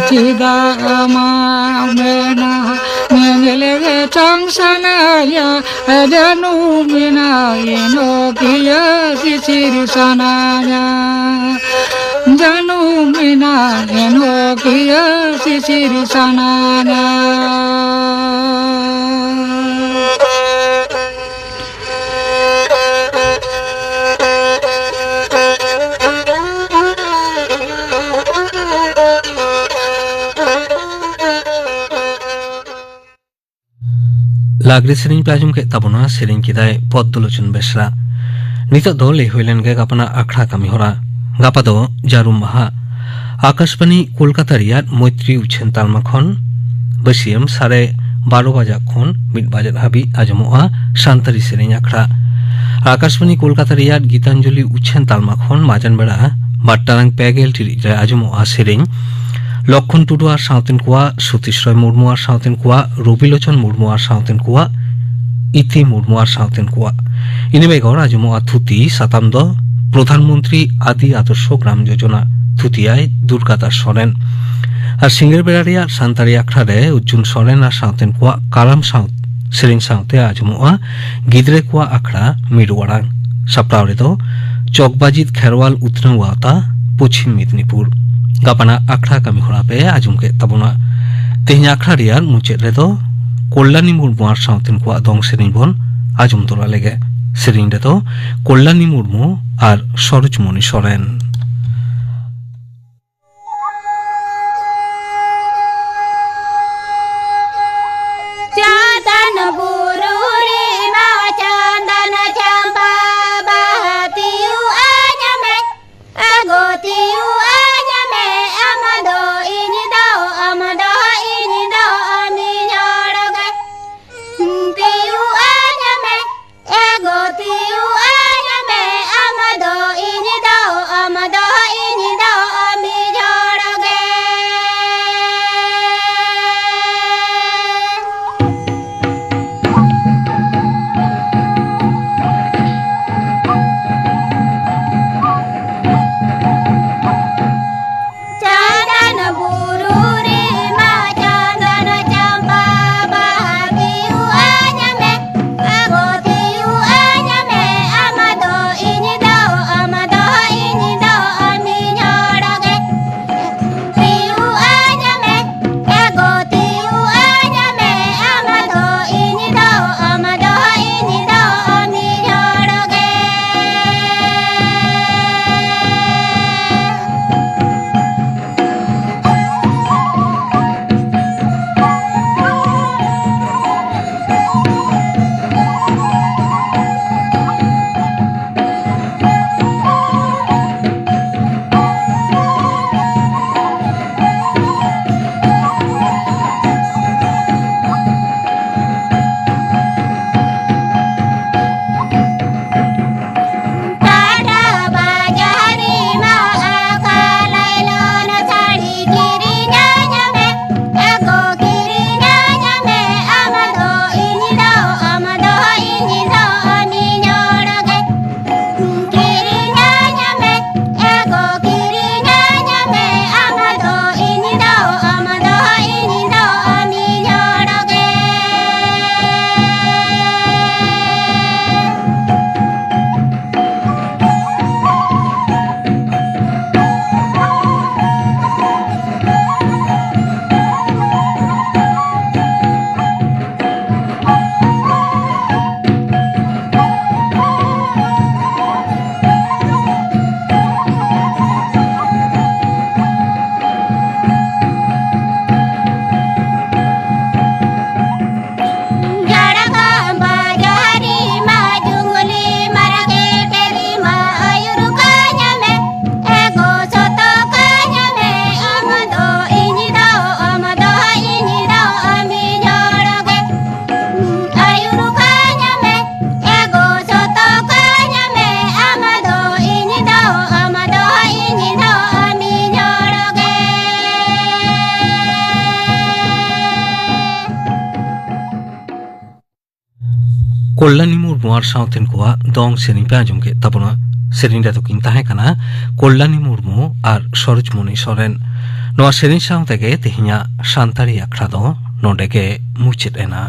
ᱪᱮᱫᱟᱜ ᱟᱢᱟᱜ ᱢᱮᱱᱟ ᱧᱮᱧᱮᱞ ᱜᱮ ᱪᱚᱝ ᱥᱟᱱᱟᱭᱟ, ᱡᱟᱹᱱᱩᱢ ᱢᱮᱱᱟ ᱮᱱᱚ ᱠᱤᱭᱟᱹ ᱥᱤᱥᱤᱨ ᱥᱟᱱᱟᱭᱟ᱾ ᱡᱟᱹᱱᱩᱢ ᱢᱮᱱᱟ ᱮᱱᱚ ᱠᱤᱭᱟᱹ ᱥᱤᱥᱤᱨ ᱥᱟᱱᱟᱭᱟ᱾ ᱞᱟᱜᱽᱲᱮ ᱥᱮᱨᱮᱧ ᱯᱮ ᱟᱸᱡᱚᱢ ᱠᱮᱫ ᱛᱟᱵᱚᱱᱟ, ᱥᱮᱨᱮᱧ ᱠᱮᱫᱟᱭ ᱯᱚᱫᱽᱫᱚᱞᱳᱪᱚᱱ ᱵᱮᱥᱨᱟ᱾ ᱱᱤᱛᱚᱜ ᱫᱚ ᱞᱟᱹᱭ ᱦᱩᱭ ᱞᱮᱱ ᱜᱮ ᱜᱟᱯᱟᱱᱟᱜ ᱟᱠᱷᱲᱟ ᱠᱟᱹᱢᱤ ᱦᱚᱨᱟ᱾ ᱜᱟᱯᱟ ᱫᱚ ᱡᱟᱹᱨᱩᱢ ᱢᱟᱦᱟ᱾ ᱟᱠᱟᱥᱵᱟᱱᱤ ᱠᱳᱞᱠᱟᱛᱟ ᱨᱮᱭᱟᱜ ᱢᱳᱭᱛᱨᱤ ᱩᱪᱷᱟᱹᱱ ᱛᱟᱞᱢᱟ ᱠᱷᱚᱱ ᱵᱟᱹᱥᱤᱭᱟᱹᱢ ᱥᱟᱲᱮ ᱵᱟᱨᱚ ᱵᱟᱡᱟᱜ ᱠᱷᱚᱱ ᱢᱤᱫ ᱵᱟᱡᱟᱜ ᱦᱟᱹᱵᱤᱡ ᱟᱸᱡᱚᱢᱚᱜᱼᱟ ᱥᱟᱱᱛᱟᱲᱤ ᱥᱮᱨᱮᱧ ᱟᱠᱷᱲᱟ᱾ ᱟᱠᱟᱥᱵᱟᱱᱤ ᱠᱳᱞᱠᱟᱛᱟ ᱨᱮᱭᱟᱜ ᱜᱤᱛᱟᱧᱡᱚᱞᱤ ᱩᱪᱷᱟᱹᱱ ᱛᱟᱞᱢᱟ ᱠᱷᱚᱱ ᱢᱟᱡᱟᱱ ᱵᱮᱲᱟ ᱵᱟᱨ ᱴᱟᱲᱟᱝ ᱯᱮ ᱜᱮᱞ ᱴᱤᱲᱤᱡ ᱨᱮ ᱟᱸᱡᱚᱢᱚᱜᱼᱟ ᱥᱮᱨᱮᱧ᱾ ᱞᱚᱠᱠᱷᱚᱱ ᱴᱩᱰᱩ ᱟᱨ ᱥᱟᱶᱛᱮᱱ ᱠᱚᱣᱟᱜ, ᱥᱚᱛᱤᱥ ᱨᱚᱭ ᱢᱩᱨᱢᱩ ᱟᱨ ᱥᱟᱶᱛᱮᱱ ᱠᱚᱣᱟᱜ, ᱨᱚᱵᱤᱞᱳᱪᱚᱱ ᱢᱩᱨᱢᱩ ᱟᱨ ᱥᱟᱶᱛᱮᱱ ᱠᱚᱣᱟᱜ, ᱤᱛᱤ ᱢᱩᱨᱢᱩ ᱟᱨ ᱥᱟᱶᱛᱮᱱ ᱠᱚᱣᱟᱜ᱾ ᱤᱱᱟᱹ ᱵᱮᱜᱚᱨ ᱟᱸᱡᱚᱢᱚᱜᱼᱟ ᱛᱷᱩᱛᱤ, ᱥᱟᱛᱟᱢ ᱫᱚ ᱯᱨᱚᱫᱷᱟᱱ ᱢᱚᱱᱛᱨᱤ ᱟᱫᱤ ᱟᱫᱚᱨᱥᱚ ᱜᱨᱟᱢ ᱡᱳᱡᱚᱱᱟ, ᱛᱷᱩᱛᱤᱭᱟᱭ ᱫᱩᱨᱜᱟᱫᱟᱥ ᱥᱚᱨᱮᱱ᱾ ᱟᱨ ᱥᱤᱸᱜᱟᱹᱲ ᱵᱮᱲᱟ ᱨᱮᱭᱟᱜ ᱥᱟᱱᱛᱟᱲᱤ ᱟᱠᱷᱲᱟ ᱨᱮ ᱚᱨᱡᱩᱱ ᱥᱚᱨᱮᱱ ᱟᱨ ᱥᱟᱶᱛᱮᱱ ᱠᱚᱣᱟᱜ ᱠᱟᱨᱟᱢ ᱥᱟᱶ ᱥᱮᱨᱮᱧ ᱥᱟᱶᱛᱮ ᱟᱸᱡᱚᱢᱚᱜᱼᱟ ᱜᱤᱫᱽᱨᱟᱹ ᱠᱚᱣᱟᱜ ᱟᱠᱷᱲᱟ ᱢᱤᱨᱩ ᱟᱲᱟᱝ᱾ ᱥᱟᱯᱲᱟᱣ ᱨᱮᱫᱚ ᱪᱚᱠᱵᱟᱡᱤᱛ ᱠᱷᱮᱨᱣᱟᱞ ᱩᱛᱱᱟᱹᱣ ᱟᱣᱛᱟ, ᱯᱚᱪᱷᱤᱢ ᱢᱮᱫᱽᱱᱤᱯᱩᱨ᱾ ᱜᱟᱯᱟᱱᱟᱜ ᱟᱠᱷᱲᱟ ᱠᱟᱹᱢᱤ ᱦᱚᱨᱟ ᱯᱮ ᱟᱸᱡᱚᱢ ᱠᱮᱫ ᱛᱟᱵᱚᱱᱟ᱾ ᱛᱮᱦᱮᱧ ᱟᱠᱷᱲᱟ ᱨᱮᱭᱟᱜ ᱢᱩᱪᱟᱹᱫ ᱨᱮᱫᱚ ᱠᱚᱞᱞᱟᱱᱤ ᱢᱩᱨᱢᱩ ᱟᱨ ᱥᱟᱶᱛᱮᱱ ᱠᱚᱣᱟᱜ ᱫᱚᱝ ᱥᱮᱨᱮᱧ ᱵᱚᱱ ᱟᱸᱡᱚᱢ ᱛᱚᱨᱟ ᱞᱮᱜᱮ᱾ ᱥᱮᱨᱮᱧ ᱨᱮᱫᱚ ᱠᱚᱞᱞᱟᱱᱤ ᱢᱩᱨᱢᱩ ᱟᱨ ᱥᱚᱨᱳᱡᱽᱢᱚᱱᱤ ᱥᱚᱨᱮᱱ᱾ ᱪᱟᱸᱫᱟᱱ ᱵᱩᱨᱩ ᱨᱮᱢᱟ ᱪᱟᱸᱫᱟᱱ ᱠᱚᱞᱞᱟᱱᱤ ᱢᱩᱨᱢᱩ ᱟᱨ ᱥᱟᱶᱛᱮᱱ ᱠᱚᱣᱟᱜ ᱫᱚᱝ ᱥᱮᱨᱮᱧ ᱯᱮ ᱟᱸᱡᱚᱢ ᱠᱮᱫ ᱛᱟᱵᱚᱱᱟ᱾ ᱥᱮᱨᱮᱧ ᱨᱮᱫᱚ ᱠᱤᱱ ᱛᱟᱦᱮᱸ ᱠᱟᱱᱟ ᱠᱚᱞᱞᱟᱱᱤ ᱢᱩᱨᱢᱩ ᱟᱨ ᱥᱚᱨᱳᱡᱽᱢᱚᱱᱤ ᱥᱚᱨᱮᱱ᱾ ᱱᱚᱣᱟ ᱥᱮᱨᱮᱧ ᱥᱟᱶ ᱛᱮᱜᱮ ᱛᱮᱦᱮᱧᱟᱜ ᱥᱟᱱᱛᱟᱲᱤ ᱟᱠᱷᱲᱟ ᱫᱚ ᱱᱚᱰᱮ ᱜᱮ ᱢᱩᱪᱟᱹᱫ ᱮᱱᱟ᱾